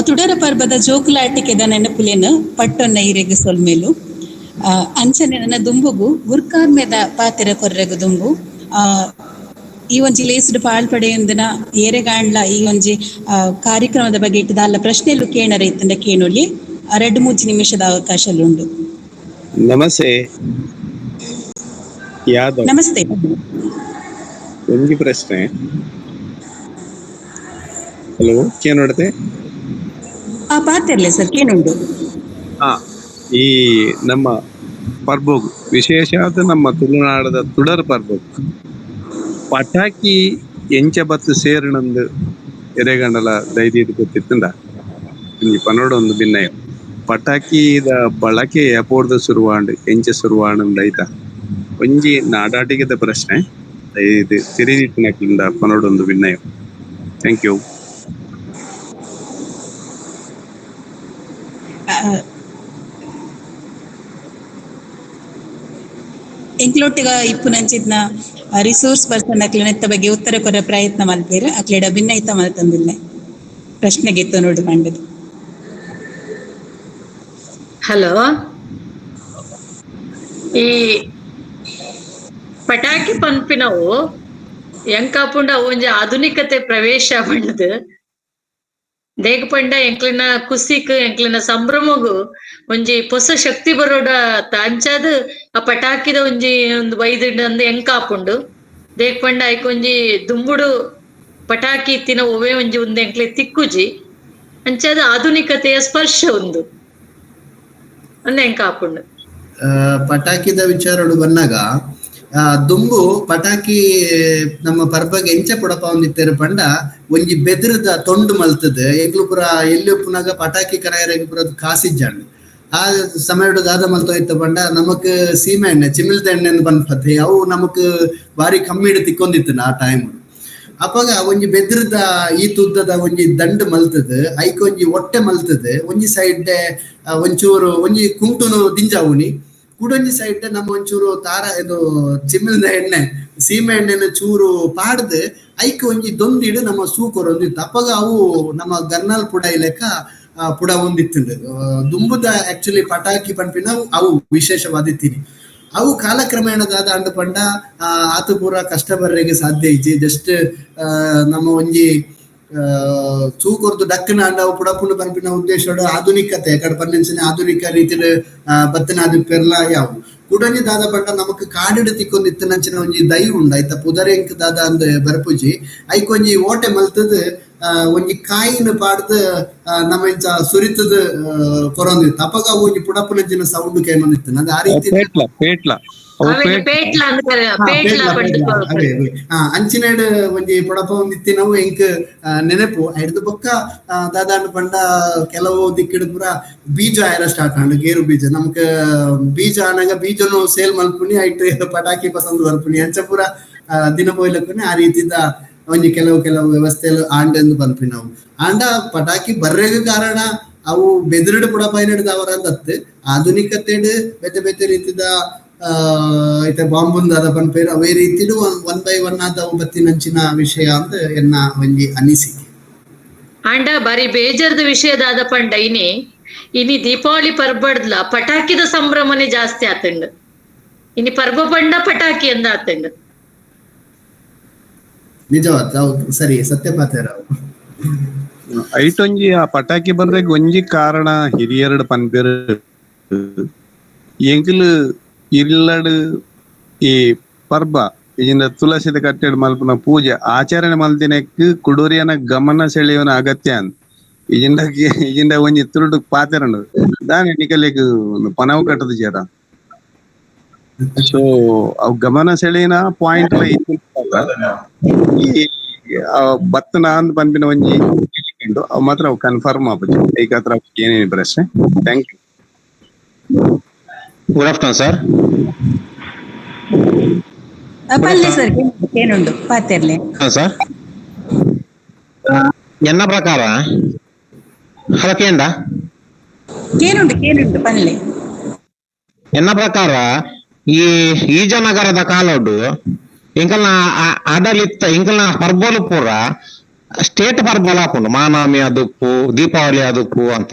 ತುಡರ ಪರ್ಬದ ಜೋಕುಲಾಟಿಕೆದ ನೆನಪುಲೇನು ಪಟ್ಟೊನ್ನ ಇರೆಗ್ ಸೊಲ್ಮೇಲು. ಅಂಚನೆ ನನ್ನ ದುಂಬುಗು ಗುರ್ಕಾರ್ಮೆದ ಪಾತೆರ ಕೊರ್ರೆಗು ದುಂಬು ಈ ಒಂಜಿ ಲೇಸ್ಡ್ ಪಾಳ್ಪಡೆಯೊಂದಿನ ಏರೆಗಾಂಡ್ಲ ಈ ಒಂಜಿ ಕಾರ್ಯಕ್ರಮದ ಬಗ್ಗೆ ಇಟ್ಟದಾಲ ಪ್ರಶ್ನೆಲು ಕೇಣರ ಇತ್ತಂಡ ಕೇಣೊಲಿ 2-3 ನಿಮಿಷದ ಅವಕಾಶ ಉಂಡು. ನಮಸ್ತೆ ಯಾದವ್. ನಮಸ್ತೆ. ಒಂಜಿ ಪ್ರಶ್ನೆ. ಹಲೋ, ಕೇನೋಡತೆ? ಆ ಪಾತೆರ್ಲೆ ಸರ್, ಕೇನುಂಡು. ಈ ನಮ್ಮ ಪರ್ಬೋಗು ವಿಶೇಷವಾದ ನಮ್ಮ ತುಳುನಾಡದ ತುಡರ್ ಪರ್ಬೋಗು ಪಟಾಕಿ ಎಂಚ ಬತ್ತು ಸೇರಿನಂದು ಎರೆಗಂಡಲ ದೈದಿದ್ ಗೊತ್ತಿತ್ತಂದ ಒಂಜಿ ಪನೋಡ ಒಂದು ಭಿನ್ನಯ ಪಟಾಕಿದ ಬಳಕೆ ಎಪೋರ್ದ ಸುರುವಾಂಡ್ ಎಂಚ ಸುರುವಾಂಡ್ ಐತ ಒಂಜಿ ನಾಡಾಟಿಗೆದ ಪ್ರಶ್ನೆ ದಯವಿಟ್ಟು ತಿರಿದಿತ್ತಿನಕ್ಲಿಂದ ಪನೋಡೊಂದು ಭಿನ್ನಯ. Thank you. ಎಂಕ್ಲೊಟ್ಟಿಗ ಇಪ್ಪುನಂಚಿತ್ನ resource person ಅಕ್ಲೆನ ನೆತ್ತ ಬಗ್ಗೆ ಉತ್ತರ ಕೊರ ಪ್ರಯತ್ನ ಮಲ್ಪೇರು ಅಕ್ಲೆಡ ಭಿನ್ನೈತ ಮಲ್ತಂದಿಲ್ಲ ಪ್ರಶ್ನೆಗೆ ಇತ್ತು ನೋಡು ಮಂಡದು. ಹಲೋ, ಈ ಪಟಾಕಿ ಪನ್ಪಿನವು ಎಂಕಾಪುಂಡ ಒಂಜಿ ಆಧುನಿಕತೆ ಪ್ರವೇಶ ಪಂಡದು ದೇಗ ಪಂಡ ಎಂಕ್ಲಿನ ಕುಸಿಕ್ ಎಂಕ್ಲಿನ ಸಂಭ್ರಮಗು ಒಂಜಿ ಹೊಸ ಶಕ್ತಿ ಬರೋಡ ಅಂಚಾದ ಆ ಪಟಾಕಿದ ಒಂಜಿ ಒಂದು ಬೈದಿಂಡ ಅಂದ್ ಎಂಕಾಪುಂಡು ದೇಗ ಪಂಡ ಐಕ್ ಒಂಜಿ ದುಂಬುಡು ಪಟಾಕಿ ಇತ್ತಿನ ಒವೇ ಒಂಜಿ ಒಂದು ಎಂಕ್ಲೆ ತಿಕ್ಕುಜಿ ಅಂಚಾದ ಆಧುನಿಕತೆಯ ಸ್ಪರ್ಶ ಒಂದು ಅಂದ್ ಎಂಕಾಪುಂಡು. ಪಟಾಕಿದ ವಿಚಾರಡು ಬನ್ನಾಗ ದುಂಬು ಪಟಾಕಿ ನಮ್ಮ ಪರ್ಬಗೆ ಎಂಚ ಪುಡಪ ಒಂದಿತ್ತೇರು ಪಂಡ ಒಂಜಿ ಬೆದ್ರದ ತೊಂಡು ಮಲ್ತದೆ ಎಂಕ್ಲು ಪುರ ಎಲ್ಲಿ ಉಪ್ಪುನಾಗ ಪಟಾಕಿ ಕರಾಯರಿಗೆ ಪುರ ಕಾಸಿಜ್ಜಾಂಡ್ ಆ ಸಮಯಡು ದಾದ ಮಲ್ತೋ ಇತ್ತ ಪಂಡ ನಮಕ್ ಸೀಮೆ ಎಣ್ಣೆ ಚಿಮಿಲ್ದ ಎಣ್ಣೆ ಬನ್ಪತ್ತೆ ಅವು ನಮಕ್ ಬಾರಿ ಕಮ್ಮಿಡು ತಿಕ್ಕೊಂದಿತ್ತು ಆ ಟೈಮ್. ಅಪ್ಪಗ ಒಂಜಿ ಬೆದ್ರದ ಈ ತುದ್ದದ ಒಂಜಿ ದಂಡು ಮಲ್ತದೆ ಐಕ್ ಒಂಜಿ ಒಟ್ಟೆ ಮಲ್ತದೆ ಒಂಜಿ ಸೈಡ್ ಒಂಚೂರು ಒಂಜಿ ಕುಂಟುನು ದಿಂಜಾವುನಿ ಕುಡೊಂಜಿ ಸೈಡ್ ನಮ್ಮ ಒಂಚೂರು ತಾರ ಇದು ಚಿಮ್ಮಿಲ್ದ ಎಣ್ಣೆ ಸೀಮೆ ಎಣ್ಣೆನ ಚೂರು ಪಾಡ್ದು ಐಕ್ ಒಂಜಿ ದೊಂದಿಡು ನಮ್ಮ ಸೂಕೊರೊಂದಿತ್ತು. ಅಪ್ಪಗ ಅವು ನಮ್ಮ ಗರ್ನಾಲ್ ಪುಡ ಇಲೆಕ್ಕ ಪುಡ ಒಂದಿತ್ತುಂಡು ದುಂಬುದ ಆಕ್ಚುಲಿ ಪಟಾಕಿ ಪನ್ಪಿನ ಅವು ವಿಶೇಷವಾದಿತ್ತೀನಿ. ಅವು ಕಾಲಕ್ರಮೇಣ ದಾದ ಅಂಡ ಪಂಡ ಆತು ಪೂರ ಕಸ್ಟಮರ್ಗೆ ಸಾಧ್ಯ ಇಜ್ಜಿ ಜಸ್ಟ್ ನಮ್ಮ ಒಂಜಿ ತೂಕೊರ್ದು ಡಕ್ಕನ ಅಂಡ ಅವು ಪುಡಪುಂಡು ಪನ್ಪಿನ ಉದ್ದೇಶಡು ಆಧುನಿಕತೆ ಕಡೆ ಪನ್ನಿಂಚಿನ ಆಧುನಿಕ ರೀತಿಲಿ ಬತ್ತನ ಅದು ಪೆರ್ಲ ಯಾವು ಕುಡೊಂಜಿ ದಾದ ಪಂಡ ನಮಕ್ ಕಾಡಿಡು ತಿಕ್ಕೊಂದು ಇತ್ತನಂಚಿನ ಒಂಜಿ ದೈ ಉಂಡು ಐತ ಪುದರೆಂಕ್ ದಾದ ಅಂದ್ ಬರ್ಪುಜಿ ಐಕ್ ಒಂಜಿ ಓಟೆ ಮಲ್ತದು ಒಂಜಿ ಕಾಯಿನ ಪಾಡ್ದು ನಮ್ಮ ಇಂಚ ಸುರಿತದ ಕೊರೊಂದಿತ್ತು. ಅಪಗ ಒಂಜಿ ಪುಡಪುನಂಚಿನ ಸೌಂಡ್ ಕೇನೊಂದಿತ್ತು ಅದು ಆ ರೀತಿ ಅಂಚಿನೇಡು ಒಂಜಿ ಪುಡಪ ಒಂದಿತ್ತಿ ನಾವು ಎಂಕ್ ನೆನಪು ಹಿಡ್ದು ಬೊಕ್ಕ ದಾದಾಂಡ್ ಪಂಡ ಕೆಲವು ದಿಕ್ಕಿಡು ಪೂರ ಬೀಜ ಆಯರ ಸ್ಟಾರ್ಟ್ ಆಂಡ್ ಗೇರು ಬೀಜ ನಮಕ್ ಬೀಜ ಆನಾಗ ಬೀಜನು ಸೇಲ್ ಮಲ್ಪುನಿ ಐಟ್ ಪಟಾಕಿ ಪಸಂದ್ ಬರ್ಪುನಿ ಅಂಚ ಪೂರ ದಿನ ಪೋಯ್ಲಕ್ಕುನಿ ಆ ರೀತಿದ ಒಂಜಿ ಕೆಲವು ಕೆಲವು ವ್ಯವಸ್ಥೆಲು ಆಂಡ್ ಎಂದು ಪನ್ಪಿ ನಾವು. ಆಂಡ ಪಟಾಕಿ ಬರ್ರೆಗ್ ಕಾರಣ ಅವು ಬೆದರಿಡು ಪುಡಪಾಯಿನಡ್ದು ಅವರ ಅಂದತ್ತು ಆಧುನಿಕತೆಡು ಬೇತೆ ಬೇತೆ ರೀತಿದ ಐತ ಬಾಂಬುಂದಾದ ಪನ್ಪೇರು ಅವೇ ರೀತಿಡು one by one ಆದ ಬತ್ತಿನಂಚಿನ ವಿಷಯ ಅಂತ ಎನ್ನ ಒಂಜಿ ಅನಿಸಿಕೆ. ಆಂಡ ಬಾರಿ ಬೇಜಾರದ ವಿಷಯದಾದ ಪಂಡ ಇನಿ ಇನಿ ದೀಪಾವಳಿ ಪರ್ಬಡ್ಲ ಪಟಾಕಿದ ಸಂಭ್ರಮನೆ ಜಾಸ್ತಿ ಆತಂಡ್ ಇನಿ ಪರ್ಬ ಪಂಡ ಪಟಾಕಿ ಅಂದ ಆತಂಡ್. ನಿಜವಾದ ಸರಿ ಸತ್ಯಪಾತೇರಾವ್. ಐಟೊಂಜಿ ಆ ಪಟಾಕಿ ಬಂದ್ರೆ ಒಂಜಿ ಕಾರಣ ಹಿರಿಯರಡು ಪನ್ಪೇರು ಎಂಕ್ಲು ಇಲ್ಲಡು ಈ ಪರ್ಬ ಈಗಿನ ತುಳಸಿದ ಕಟ್ಟೆಡ್ ಮಲ್ಪುನ ಪೂಜೆ ಆಚರಣೆ ಮಲ್ತಿನಕ್ ಕುಡೂರಿಯನ ಗಮನ ಸೆಳೆಯುವನ ಅಗತ್ಯ ಅಂತ ಈಗಿಂದ ಈಗಿಂದ ಒಂಜಿ ತುರುಡು ಪಾತೆರಂಡು ದಾನೆ ನಿಕಲೆಗ್ ಪನವು ಕಟ್ಟದ ಜರ ಸೊ ಅವು ಗಮನ ಸೆಳೆಯಿನ ಪಾಯಿಂಟ್ ಈ ಬತ್ತನ ಅಂದ್ ಪನ್ಪಿನ ಒಂಜಿ ಉಂಡು, ಅವು ಮಾತ್ರ ಅವು ಕನ್ಫರ್ಮ್ ಆಪುಜಿ. ಐಕಾತ್ರ ಏನೇನು ಪ್ರಶ್ನೆ. Thank you. Good afternoon sir. ಪಲ್ಲೆ ಸರ್ ಏನುಂಡು ಪಾತೆರ್ಲೆ ಸರ್, ಎನ್ನ ಪ್ರಕಾರ ಹಲೋ ಕೇಂದ್ರ ಕೇನುಂಡು ಕೇನುಂಡು ಪನ್ಲೆ. ಎನ್ನ ಪ್ರಕಾರ ಈ ಈಜನಗರದ ಕಾಲೋಡು ಎಂಕಲ್ನ ಆಡಳಿತ ಎಂಕಲ್ನ ಪರ್ಬೋಲು ಪೂರ ಸ್ಟೇಟ್ ಪರ್ಬೋಲ್ ಹಾಕೊಂಡು ಮಾನಾಮಿ ಅದಕ್ಕೂ ದೀಪಾವಳಿ ಅದಕ್ಕೂ ಅಂತ.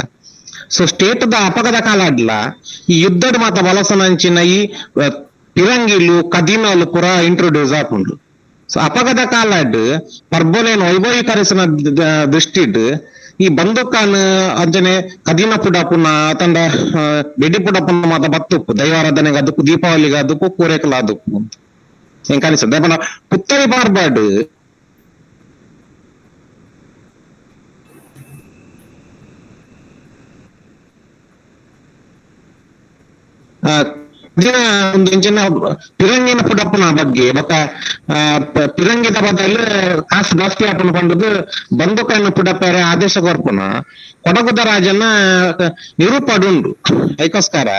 ಸೊ ಸ್ಟೇಟ್ the ಅಪಗದ ಕಾಲ ಅಡ್ಲ ಈ ಯುದ್ಧದ ಮಾತ ವಲಸನಂಚಿನ ಈ ಪಿರಂಗಿಲು ಕದಿನಲು ಪೂರ ಇಂಟ್ರೊಡ್ಯೂಸ್ ಹಾಕೊಂಡು. ಸೊ ಅಪಗದ ಕಾಲಡ್ ಪರ್ಬೋಲೇನು ವೈಭವೀಕರಿಸಿನ ದೃಷ್ಟಿಡ್ ಈ ಬಂದೂಕಾನ್ ಅಂಚನೆ ಕದಿನ ಪುಡಪುನ ತಂಡ ಬೆಡಿ ಪುಡಪುನ ಮಾತ ಬತ್ತುಪ್ಪು ದೈವಾರಾಧನೆಗೆ ಅದಕ್ಕೂ ದೀಪಾವಳಿಗೆ ಅದಕ್ಕೂ ಕೂರೇಕಲ ಅದಕ್ಕೂ ಅಂತ ಹೆಂಗ್ ಕಾಣಿಸ್ತದೆ. ಪುತ್ತರಿ ಬಾರ್ಬಾರ್ಡ್ ಒಂದು ಇಂಚಿನ ಪಿರಂಗಿನ ಪುಡಪ್ಪನ ಬಗ್ಗೆ ಬೊಕ ಪಿರಂಗಿದ ಬದಲು ಕಾಸು ಜಾಸ್ತಿ ಆಪನ ಪಂಡದು ಬಂದೂಕನ್ನು ಪುಡಪ್ಪರೆ ಆದೇಶ ಕೊರ್ಪುನ ಕೊಡಗುದ ರಾಜನ ನಿರೂಪಡುಂಡು. ಐಕೋಸ್ಕರ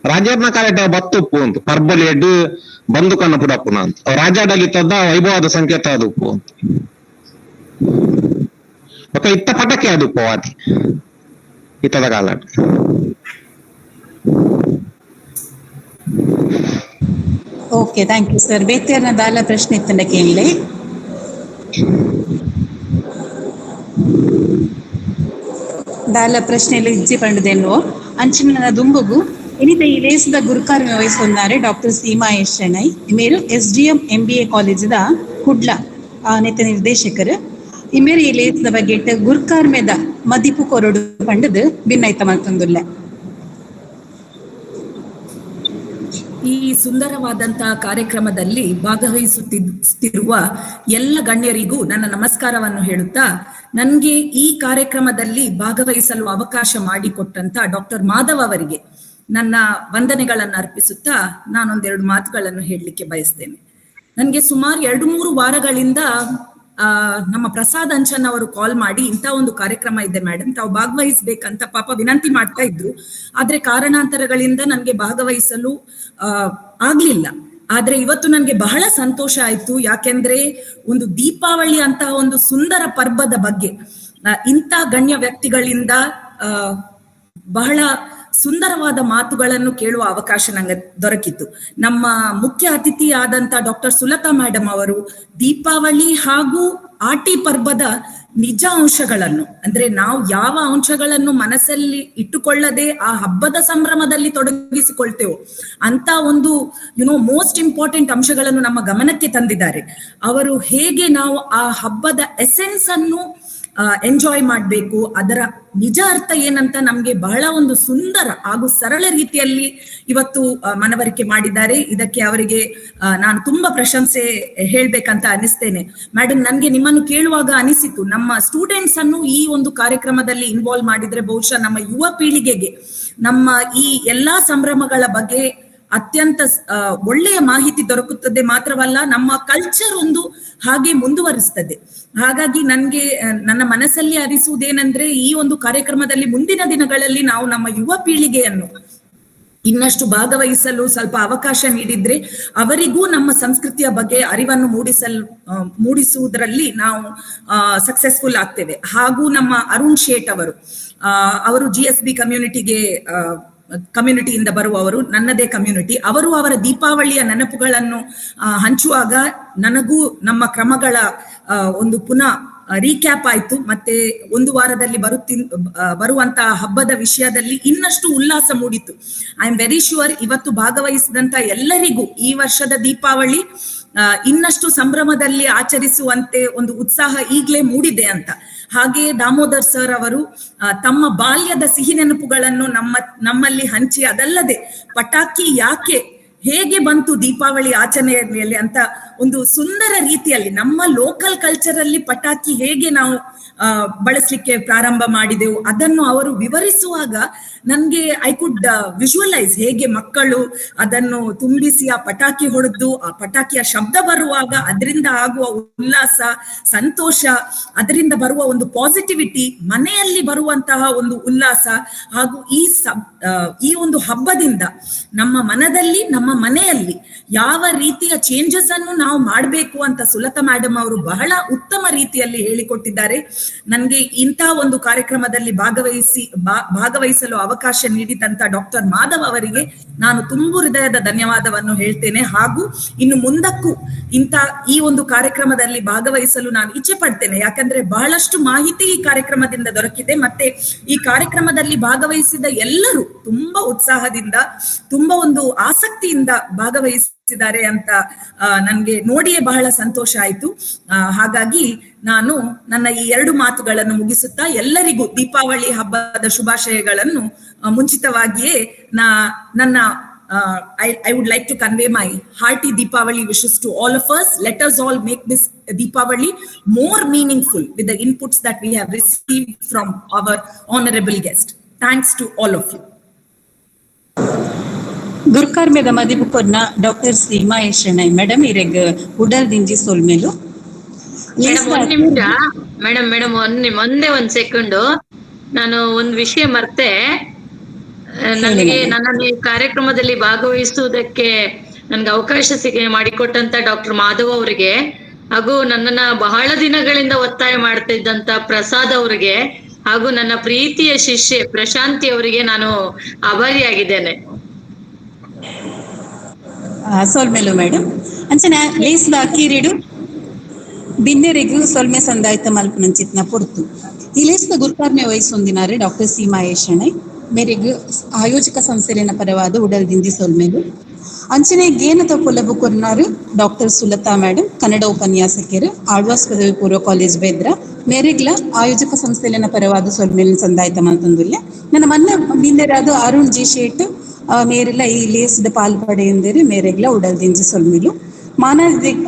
ರಾಜರ್ನ ಕಾಲೇಟ ಬತ್ತುಪ್ಪು ಅಂತ ಪರ್ಬಲೇಡ್ ಬಂದೂಕನ್ನು ಪುಡಪ್ಪುನ ಅಂತ ರಾಜಾಡಳಿತದ ವೈಭವದ ಸಂಕೇತ ಅದಪ್ಪು ಅಂತ. ಬೊಕ ಇತ್ತ ಪಟಕೆ ಅದಪ್ಪು ವಾದಿ ಇತ್ತದ ಕಾಲ. Okay, thank you sir. ಬೇತೆಯರ್ನ ದಾಲ ಪ್ರಶ್ನೆ ಇತ್ತಂಡ ಕೇಳಲೆ. ದಾಲ ಪ್ರಶ್ನೆಯಲ್ಲಿ ಇಜ್ಜಿ ಪಂಡದೆನ್ನುವ ಅಂಚಿನ ದುಂಬುಗು ಇನಿತ ಈ ಲೇಸದ ಗುರುಕಾರ್ಯ ವಹಿಸೊಂದಾರೆ ಡಾಕ್ಟರ್ ಸೀಮಾ ಎಸ್ ಶೆಣೈ ಇಮೇರು SDM MBA ಕಾಲೇಜಿದ ಕುಡ್ಲ ನೇತ ನಿರ್ದೇಶಕರು. ಇಮೇರು ಈ ಲೇಸದ ಬಗ್ಗೆ ಗುರುಕಾರ್ಮೆದ ಮದಿಪು ಕೊರಡು ಪಂಡದು ಭಿನ್ನೈತ ಮಲ್ತೊಂದುಲ್ಲ. ಈ ಸುಂದರವಾದಂತಹ ಕಾರ್ಯಕ್ರಮದಲ್ಲಿ ಭಾಗವಹಿಸುತ್ತಿರುವ ಎಲ್ಲ ಗಣ್ಯರಿಗೂ ನನ್ನ ನಮಸ್ಕಾರವನ್ನು ಹೇಳುತ್ತಾ, ನನಗೆ ಈ ಕಾರ್ಯಕ್ರಮದಲ್ಲಿ ಭಾಗವಹಿಸಲು ಅವಕಾಶ ಮಾಡಿಕೊಟ್ಟಂತ ಡಾಕ್ಟರ್ ಮಾಧವ್ ಅವರಿಗೆ ನನ್ನ ವಂದನೆಗಳನ್ನು ಅರ್ಪಿಸುತ್ತಾ ನಾನೊಂದೆರಡು ಮಾತುಗಳನ್ನು ಹೇಳಲಿಕ್ಕೆ ಬಯಸ್ತೇನೆ. ನನಗೆ ಸುಮಾರು 2-3 ವಾರಗಳಿಂದ ನಮ್ಮ ಪ್ರಸಾದ್ ಅಂಚನ್ ಅವರು ಕಾಲ್ ಮಾಡಿ ಇಂಥ ಒಂದು ಕಾರ್ಯಕ್ರಮ ಇದೆ ಮೇಡಮ್, ತಾವು ಭಾಗವಹಿಸ್ಬೇಕಂತ ಪಾಪ ವಿನಂತಿ ಮಾಡ್ತಾ ಇದ್ರು. ಆದ್ರೆ ಕಾರಣಾಂತರಗಳಿಂದ ನನ್ಗೆ ಭಾಗವಹಿಸಲು ಆಗ್ಲಿಲ್ಲ. ಆದ್ರೆ ಇವತ್ತು ನನ್ಗೆ ಬಹಳ ಸಂತೋಷ ಆಯ್ತು. ಯಾಕೆಂದ್ರೆ ಒಂದು ದೀಪಾವಳಿ ಅಂತಹ ಒಂದು ಸುಂದರ ಪರ್ಬದ ಬಗ್ಗೆ ಇಂಥ ಗಣ್ಯ ವ್ಯಕ್ತಿಗಳಿಂದ ಬಹಳ ಸುಂದರವಾದ ಮಾತುಗಳನ್ನು ಕೇಳುವ ಅವಕಾಶ ನಂಗೆ ದೊರಕಿತು. ನಮ್ಮ ಮುಖ್ಯ ಅತಿಥಿಯಾದಂತ ಡಾಕ್ಟರ್ ಸುಲತಾ ಮೇಡಮ್ ಅವರು ದೀಪಾವಳಿ ಹಾಗೂ ಆಟಿ ಪರ್ಬದ ನಿಜ ಅಂಶಗಳನ್ನು, ಅಂದ್ರೆ ನಾವು ಯಾವ ಅಂಶಗಳನ್ನು ಮನಸ್ಸಲ್ಲಿ ಇಟ್ಟುಕೊಳ್ಳದೆ ಆ ಹಬ್ಬದ ಸಂಭ್ರಮದಲ್ಲಿ ತೊಡಗಿಸಿಕೊಳ್ತೇವೋ ಅಂತ ಒಂದು ಮೋಸ್ಟ್ ಇಂಪಾರ್ಟೆಂಟ್ ಅಂಶಗಳನ್ನು ನಮ್ಮ ಗಮನಕ್ಕೆ ತಂದಿದ್ದಾರೆ. ಅವರು ಹೇಗೆ ನಾವು ಆ ಹಬ್ಬದ ಎಸೆನ್ಸ್ ಅನ್ನು ಎಂಜಾಯ್ ಮಾಡಬೇಕು, ಅದರ ನಿಜ ಅರ್ಥ ಏನಂತ ನಮ್ಗೆ ಬಹಳ ಒಂದು ಸುಂದರ ಹಾಗೂ ಸರಳ ರೀತಿಯಲ್ಲಿ ಇವತ್ತು ಮನವರಿಕೆ ಮಾಡಿದ್ದಾರೆ. ಇದಕ್ಕೆ ಅವರಿಗೆ ನಾನು ತುಂಬಾ ಪ್ರಶಂಸೆ ಹೇಳ್ಬೇಕಂತ ಅನಿಸ್ತೇನೆ. ಮೇಡಮ್, ನನ್ಗೆ ನಿಮ್ಮನ್ನು ಕೇಳುವಾಗ ಅನಿಸಿತು, ನಮ್ಮ ಸ್ಟೂಡೆಂಟ್ಸ್ ಅನ್ನು ಈ ಒಂದು ಕಾರ್ಯಕ್ರಮದಲ್ಲಿ ಇನ್ವಾಲ್ವ್ ಮಾಡಿದ್ರೆ ಬಹುಶಃ ನಮ್ಮ ಯುವ ಪೀಳಿಗೆಗೆ ನಮ್ಮ ಈ ಎಲ್ಲಾ ಸಂಭ್ರಮಗಳ ಬಗ್ಗೆ ಅತ್ಯಂತ ಒಳ್ಳೆಯ ಮಾಹಿತಿ ದೊರಕುತ್ತದೆ. ಮಾತ್ರವಲ್ಲ, ನಮ್ಮ ಕಲ್ಚರ್ ಒಂದು ಹಾಗೆ ಮುಂದುವರಿಸ್ತದೆ. ಹಾಗಾಗಿ ನನ್ಗೆ ನನ್ನ ಮನಸ್ಸಲ್ಲಿ ಅರಿಸುವುದೇನೆಂದ್ರೆ, ಈ ಒಂದು ಕಾರ್ಯಕ್ರಮದಲ್ಲಿ ಮುಂದಿನ ದಿನಗಳಲ್ಲಿ ನಾವು ನಮ್ಮ ಯುವ ಪೀಳಿಗೆಯನ್ನು ಇನ್ನಷ್ಟು ಭಾಗವಹಿಸಲು ಸ್ವಲ್ಪ ಅವಕಾಶ ನೀಡಿದ್ರೆ ಅವರಿಗೂ ನಮ್ಮ ಸಂಸ್ಕೃತಿಯ ಬಗ್ಗೆ ಅರಿವನ್ನು ಮೂಡಿಸುವುದರಲ್ಲಿ ನಾವು ಸಕ್ಸಸ್ಫುಲ್ ಆಗ್ತೇವೆ. ಹಾಗೂ ನಮ್ಮ ಅರುಣ್ ಶೇಟ್ ಅವರು, ಅವರು GSB ಕಮ್ಯುನಿಟಿಯಿಂದ ಬರುವವರು, ನನ್ನದೇ ಕಮ್ಯುನಿಟಿ. ಅವರು ಅವರ ದೀಪಾವಳಿಯ ನೆನಪುಗಳನ್ನು ಹಂಚುವಾಗ ನನಗೂ ನಮ್ಮ ಕ್ರಮಗಳ ಒಂದು ಪುನಃ ರೀಕ್ಯಾಪ್ ಆಯ್ತು. ಮತ್ತೆ ಒಂದು ವಾರದಲ್ಲಿ ಬರುವಂತಹ ಹಬ್ಬದ ವಿಷಯದಲ್ಲಿ ಇನ್ನಷ್ಟು ಉಲ್ಲಾಸ ಮೂಡಿತು. I am very sure ಇವತ್ತು ಭಾಗವಹಿಸಿದಂತ ಎಲ್ಲರಿಗೂ ಈ ವರ್ಷದ ದೀಪಾವಳಿ ಇನ್ನಷ್ಟು ಸಂಭ್ರಮದಲ್ಲಿ ಆಚರಿಸುವಂತೆ ಒಂದು ಉತ್ಸಾಹ ಈಗಲೇ ಮೂಡಿದೆ ಅಂತ. ಹಾಗೆಯೇ ದಾಮೋದರ್ ಸರ್ ಅವರು ತಮ್ಮ ಬಾಲ್ಯದ ಸಿಹಿ ನೆನಪುಗಳನ್ನು ನಮ್ಮಲ್ಲಿ ಹಂಚಿ, ಅದಲ್ಲದೆ ಪಟಾಕಿ ಯಾಕೆ ಹೇಗೆ ಬಂತು ದೀಪಾವಳಿ ಆಚರಣೆಯಲ್ಲಿ ಅಂತ ಒಂದು ಸುಂದರ ರೀತಿಯಲ್ಲಿ ನಮ್ಮ ಲೋಕಲ್ ಕಲ್ಚರ್ ಅಲ್ಲಿ ಪಟಾಕಿ ಹೇಗೆ ನಾವು ಬಳಸಲಿಕ್ಕೆ ಪ್ರಾರಂಭ ಮಾಡಿದೆವು, ಅದನ್ನು ಅವರು ವಿವರಿಸುವಾಗ ನನ್ಗೆ I could visualise ಹೇಗೆ ಮಕ್ಕಳು ಅದನ್ನು ತುಂಬಿಸಿ ಆ ಪಟಾಕಿ ಹೊಡೆದು, ಆ ಪಟಾಕಿಯ ಶಬ್ದ ಬರುವಾಗ ಅದರಿಂದ ಆಗುವ ಉಲ್ಲಾಸ, ಸಂತೋಷ, ಅದರಿಂದ ಬರುವ ಒಂದು ಪಾಸಿಟಿವಿಟಿ, ಮನೆಯಲ್ಲಿ ಬರುವಂತಹ ಒಂದು ಉಲ್ಲಾಸ, ಹಾಗೂ ಈ ಒಂದು ಹಬ್ಬದಿಂದ ನಮ್ಮ ಮನದಲ್ಲಿ, ನಮ್ಮ ಮನೆಯಲ್ಲಿ ಯಾವ ರೀತಿಯ ಚೇಂಜಸ್ ಅನ್ನು ನಾವು ಮಾಡಬೇಕು ಅಂತ ಸುಲತಾ ಮೇಡಮ್ ಅವರು ಬಹಳ ಉತ್ತಮ ರೀತಿಯಲ್ಲಿ ಹೇಳಿಕೊಟ್ಟಿದ್ದಾರೆ. ನನ್ಗೆ ಇಂತಹ ಒಂದು ಕಾರ್ಯಕ್ರಮದಲ್ಲಿ ಭಾಗವಹಿಸಲು ಅವಕಾಶ ನೀಡಿದಂತ ಡಾಕ್ಟರ್ ಮಾಧವ್ ಅವರಿಗೆ ನಾನು ತುಂಬು ಹೃದಯದ ಧನ್ಯವಾದವನ್ನು ಹೇಳ್ತೇನೆ. ಹಾಗೂ ಇನ್ನು ಮುಂದಕ್ಕೂ ಇಂಥ ಈ ಒಂದು ಕಾರ್ಯಕ್ರಮದಲ್ಲಿ ಭಾಗವಹಿಸಲು ನಾನು ಇಚ್ಛೆ ಪಡ್ತೇನೆ. ಯಾಕಂದ್ರೆ ಬಹಳಷ್ಟು ಮಾಹಿತಿ ಈ ಕಾರ್ಯಕ್ರಮದಿಂದ ದೊರಕಿದೆ. ಮತ್ತೆ ಈ ಕಾರ್ಯಕ್ರಮದಲ್ಲಿ ಭಾಗವಹಿಸಿದ ಎಲ್ಲರೂ ತುಂಬಾ ಉತ್ಸಾಹದಿಂದ, ತುಂಬಾ ಒಂದು ಆಸಕ್ತಿಯಿಂದ ಭಾಗವಹಿಸಿದ್ದಾರೆ ಅಂತ ನನ್ಗೆ ನೋಡಿಯೇ ಬಹಳ ಸಂತೋಷ ಆಯ್ತು. ಹಾಗಾಗಿ ನಾನು ನನ್ನ ಈ ಎರಡು ಮಾತುಗಳನ್ನು ಮುಗಿಸುತ್ತಾ ಎಲ್ಲರಿಗೂ ದೀಪಾವಳಿ ಹಬ್ಬದ ಶುಭಾಶಯಗಳನ್ನು ಮುಂಚಿತವಾಗಿಯೇ ನನ್ನ I would like to convey my hearty Deepavali wishes to all of us. Let us all make this Deepavali more meaningful with the inputs that we have received from our honorable guest. Thanks to all of you. ಗುರ್ಕಾರ್ಮೆದ ಮದಿಪು ಕೊರ್ನ doctor Seema ಯಶಣೈ madam ಇರೆಗ್ ಉಡಲ್ ದಿಂಜಿ ಸೊಲ್ಮೆಲು. Madam, ಒಂದ್ ನಿಮಿಷ madam, madam, ಒಂದೇ ಒಂದ್ second, ನಾನು ಒಂದ್ ವಿಷಯ ಮರ್ತೆ. ನನಗೆ ನನ್ನನ್ನು ಈ ಕಾರ್ಯಕ್ರಮದಲ್ಲಿ ಭಾಗವಹಿಸುವುದಕ್ಕೆ ನನ್ಗೆ ಅವಕಾಶ ಸಿಗ ಮಾಡಿಕೊಟ್ಟಂತ ಡಾಕ್ಟರ್ ಮಾಧವ್ ಅವರಿಗೆ ಹಾಗೂ ನನ್ನನ್ನ ಬಹಳ ದಿನಗಳಿಂದ ಒತ್ತಾಯ ಮಾಡ್ತಾ ಇದ್ದಂತ ಪ್ರಸಾದ್ ಅವರಿಗೆ ಹಾಗೂ ನನ್ನ ಪ್ರೀತಿಯ ಶಿಷ್ಯೆ ಪ್ರಶಾಂತಿ ಅವರಿಗೆ ನಾನು ಆಭಾರಿಯಾಗಿದ್ದೇನೆ. ಸೊಲ್ಮೆಲು ಮೇಡಮ್. ಅಂಚನೆ ಲೇಸ್ದ ಅಕೀರಿಡು ಬಿನ್ನೆರೆಗು ಸೊಲ್ಮೆ ಸಂದಾಯ್ತ ಮಲ್ಪುನಂಚಿತ್ನ ಪೊರ್ತು. ಈ ಲೇಸ್ದ ಗುರ್ಕಾರ್ಮೆ ವಹಿಸೊಂದಿನಾರೆ ಡಾಕ್ಟರ್ ಸೀಮಾ ಯಶಣೈ ಮೇರೆಗ್ ಆಯೋಜಕ ಸಂಸ್ಥೆಲಿನ ಪರವಾದ ಉಡಲ್ ದಿಂಜಿ ಸೊಲ್ಮೆಲು. ಅಂಚನೆ ಗೇನದ ಪೊಲಬು ಕೊರ್ನಾರು ಡಾಕ್ಟರ್ ಸುಲತಾ ಮೇಡಮ್, ಕನ್ನಡ ಉಪನ್ಯಾಸಕರು, ಆಳ್ವಾಸ್ ಪದವಿ ಪೂರ್ವ ಕಾಲೇಜ್, ಬೆದ್ರ. ಮೇರೆಗ್ಲ ಆಯೋಜಕ ಸಂಸ್ಥೆಲಿನ ಪರವಾದ ಸೊಲ್ಮೇಲಿನ ಸಂದಾಯ್ತ ಮಲ್ತೊಂದುಲ್ಲೆ. ನನ್ನ ಮನ್ನ ಬಿನ್ನೆರಾದ ಅರುಣ್ ಜಿ ಶೇಟ್ ಮೇರೆಲ್ಲ ಈ ಲೇಸ್ದ ಪಾಲ್ ಪಡೆಯಂದಿರು, ಮೇರೆಗ್ಲ ಉಡಲ್ ದಿಂಜಿ ಸೊಲ್ಮೆಲು.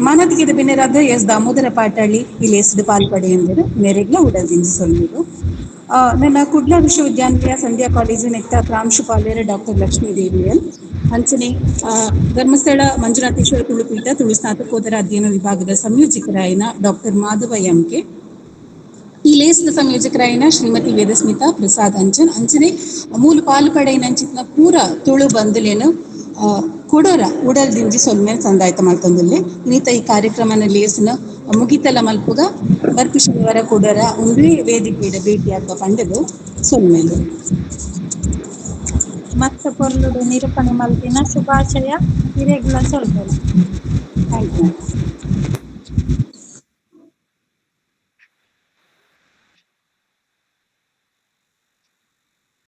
ಮಾನಾದಿಗೆದ ಬಿನ್ನೆರಾದ ಎಸ್ ದಾಮೋದರ ಪಾಟಾಳಿ ಈ ಲೇಸ್ದ ಪಾಲ್ ಪಡೆಯಂದಿರು, ಮೇರೆಗ್ಲ ಉಡಲ್ ದಿಂಜಿ ಸೊಲ್ಮೆಲು. ನನ್ನ ಕುಡ್ಲ ವಿಶ್ವವಿದ್ಯಾನಿಲಯ ಸಂಧ್ಯಾ ಕಾಲೇಜು ನೆತ್ತ ಪ್ರಾಂಶುಪಾಲರ ಡಾಕ್ಟರ್ ಲಕ್ಷ್ಮೀ ದೇವಿ ಎಲ್, ಅಂಚನೆ ಧರ್ಮಸ್ಥಳ ಮಂಜುನಾಥೇಶ್ವರ ತುಳುಪೀಠ ತುಳು ಸ್ನಾತಕೋತ್ತರ ಅಧ್ಯಯನ ವಿಭಾಗದ ಸಂಯೋಜಕರಾಯನ ಡಾಕ್ಟರ್ ಮಾಧವ ಎಂ ಕೆ, ಈ ಲೇಸ್ದ ಸಂಯೋಜಕರಾಯನ ಶ್ರೀಮತಿ ವೇದಸ್ಮಿತಾ ಪ್ರಸಾದ್ ಅಂಚನ್, ಅಂಚನೆ ಮೂಲ ಪಾಲು ಪಡೆಯಿನಂಚಿತ್ನ ಪೂರ ತುಳು ಬಂದುಲೇನು ಕೊಡೋರ ಉಡಲ್ ದಿಂಜಿ ಸೊಲ್ಮೇಲ್ ಸಂದಾಯ್ತ ಮಲ್ತೊಂದುಲ್ಲೆ. ಇನ್ನಿತ ಈ ಕಾರ್ಯಕ್ರಮನ ಲೇಸ್ನ ಮುಗಿತಲ ಮಲ್ಪುಗ. ಬರ್ಪಿ ಶನಿವಾರ ಕೊಡೋರ ಒಂದೇ ವೇದಿಕೆಯ ಭೇಟಿಯಾಗ ಪಂಡದು. ಸೊಲ್ಮೇಲು. ಮತ್ತ ಪೊರ್ಲುಡು ನಿರೂಪಣೆ ಮಲ್ತಿನ ಶುಭಾಶಯ ಇರೆಗ್ಲ ಸೊಲ್ಮೆಲು. Thank you.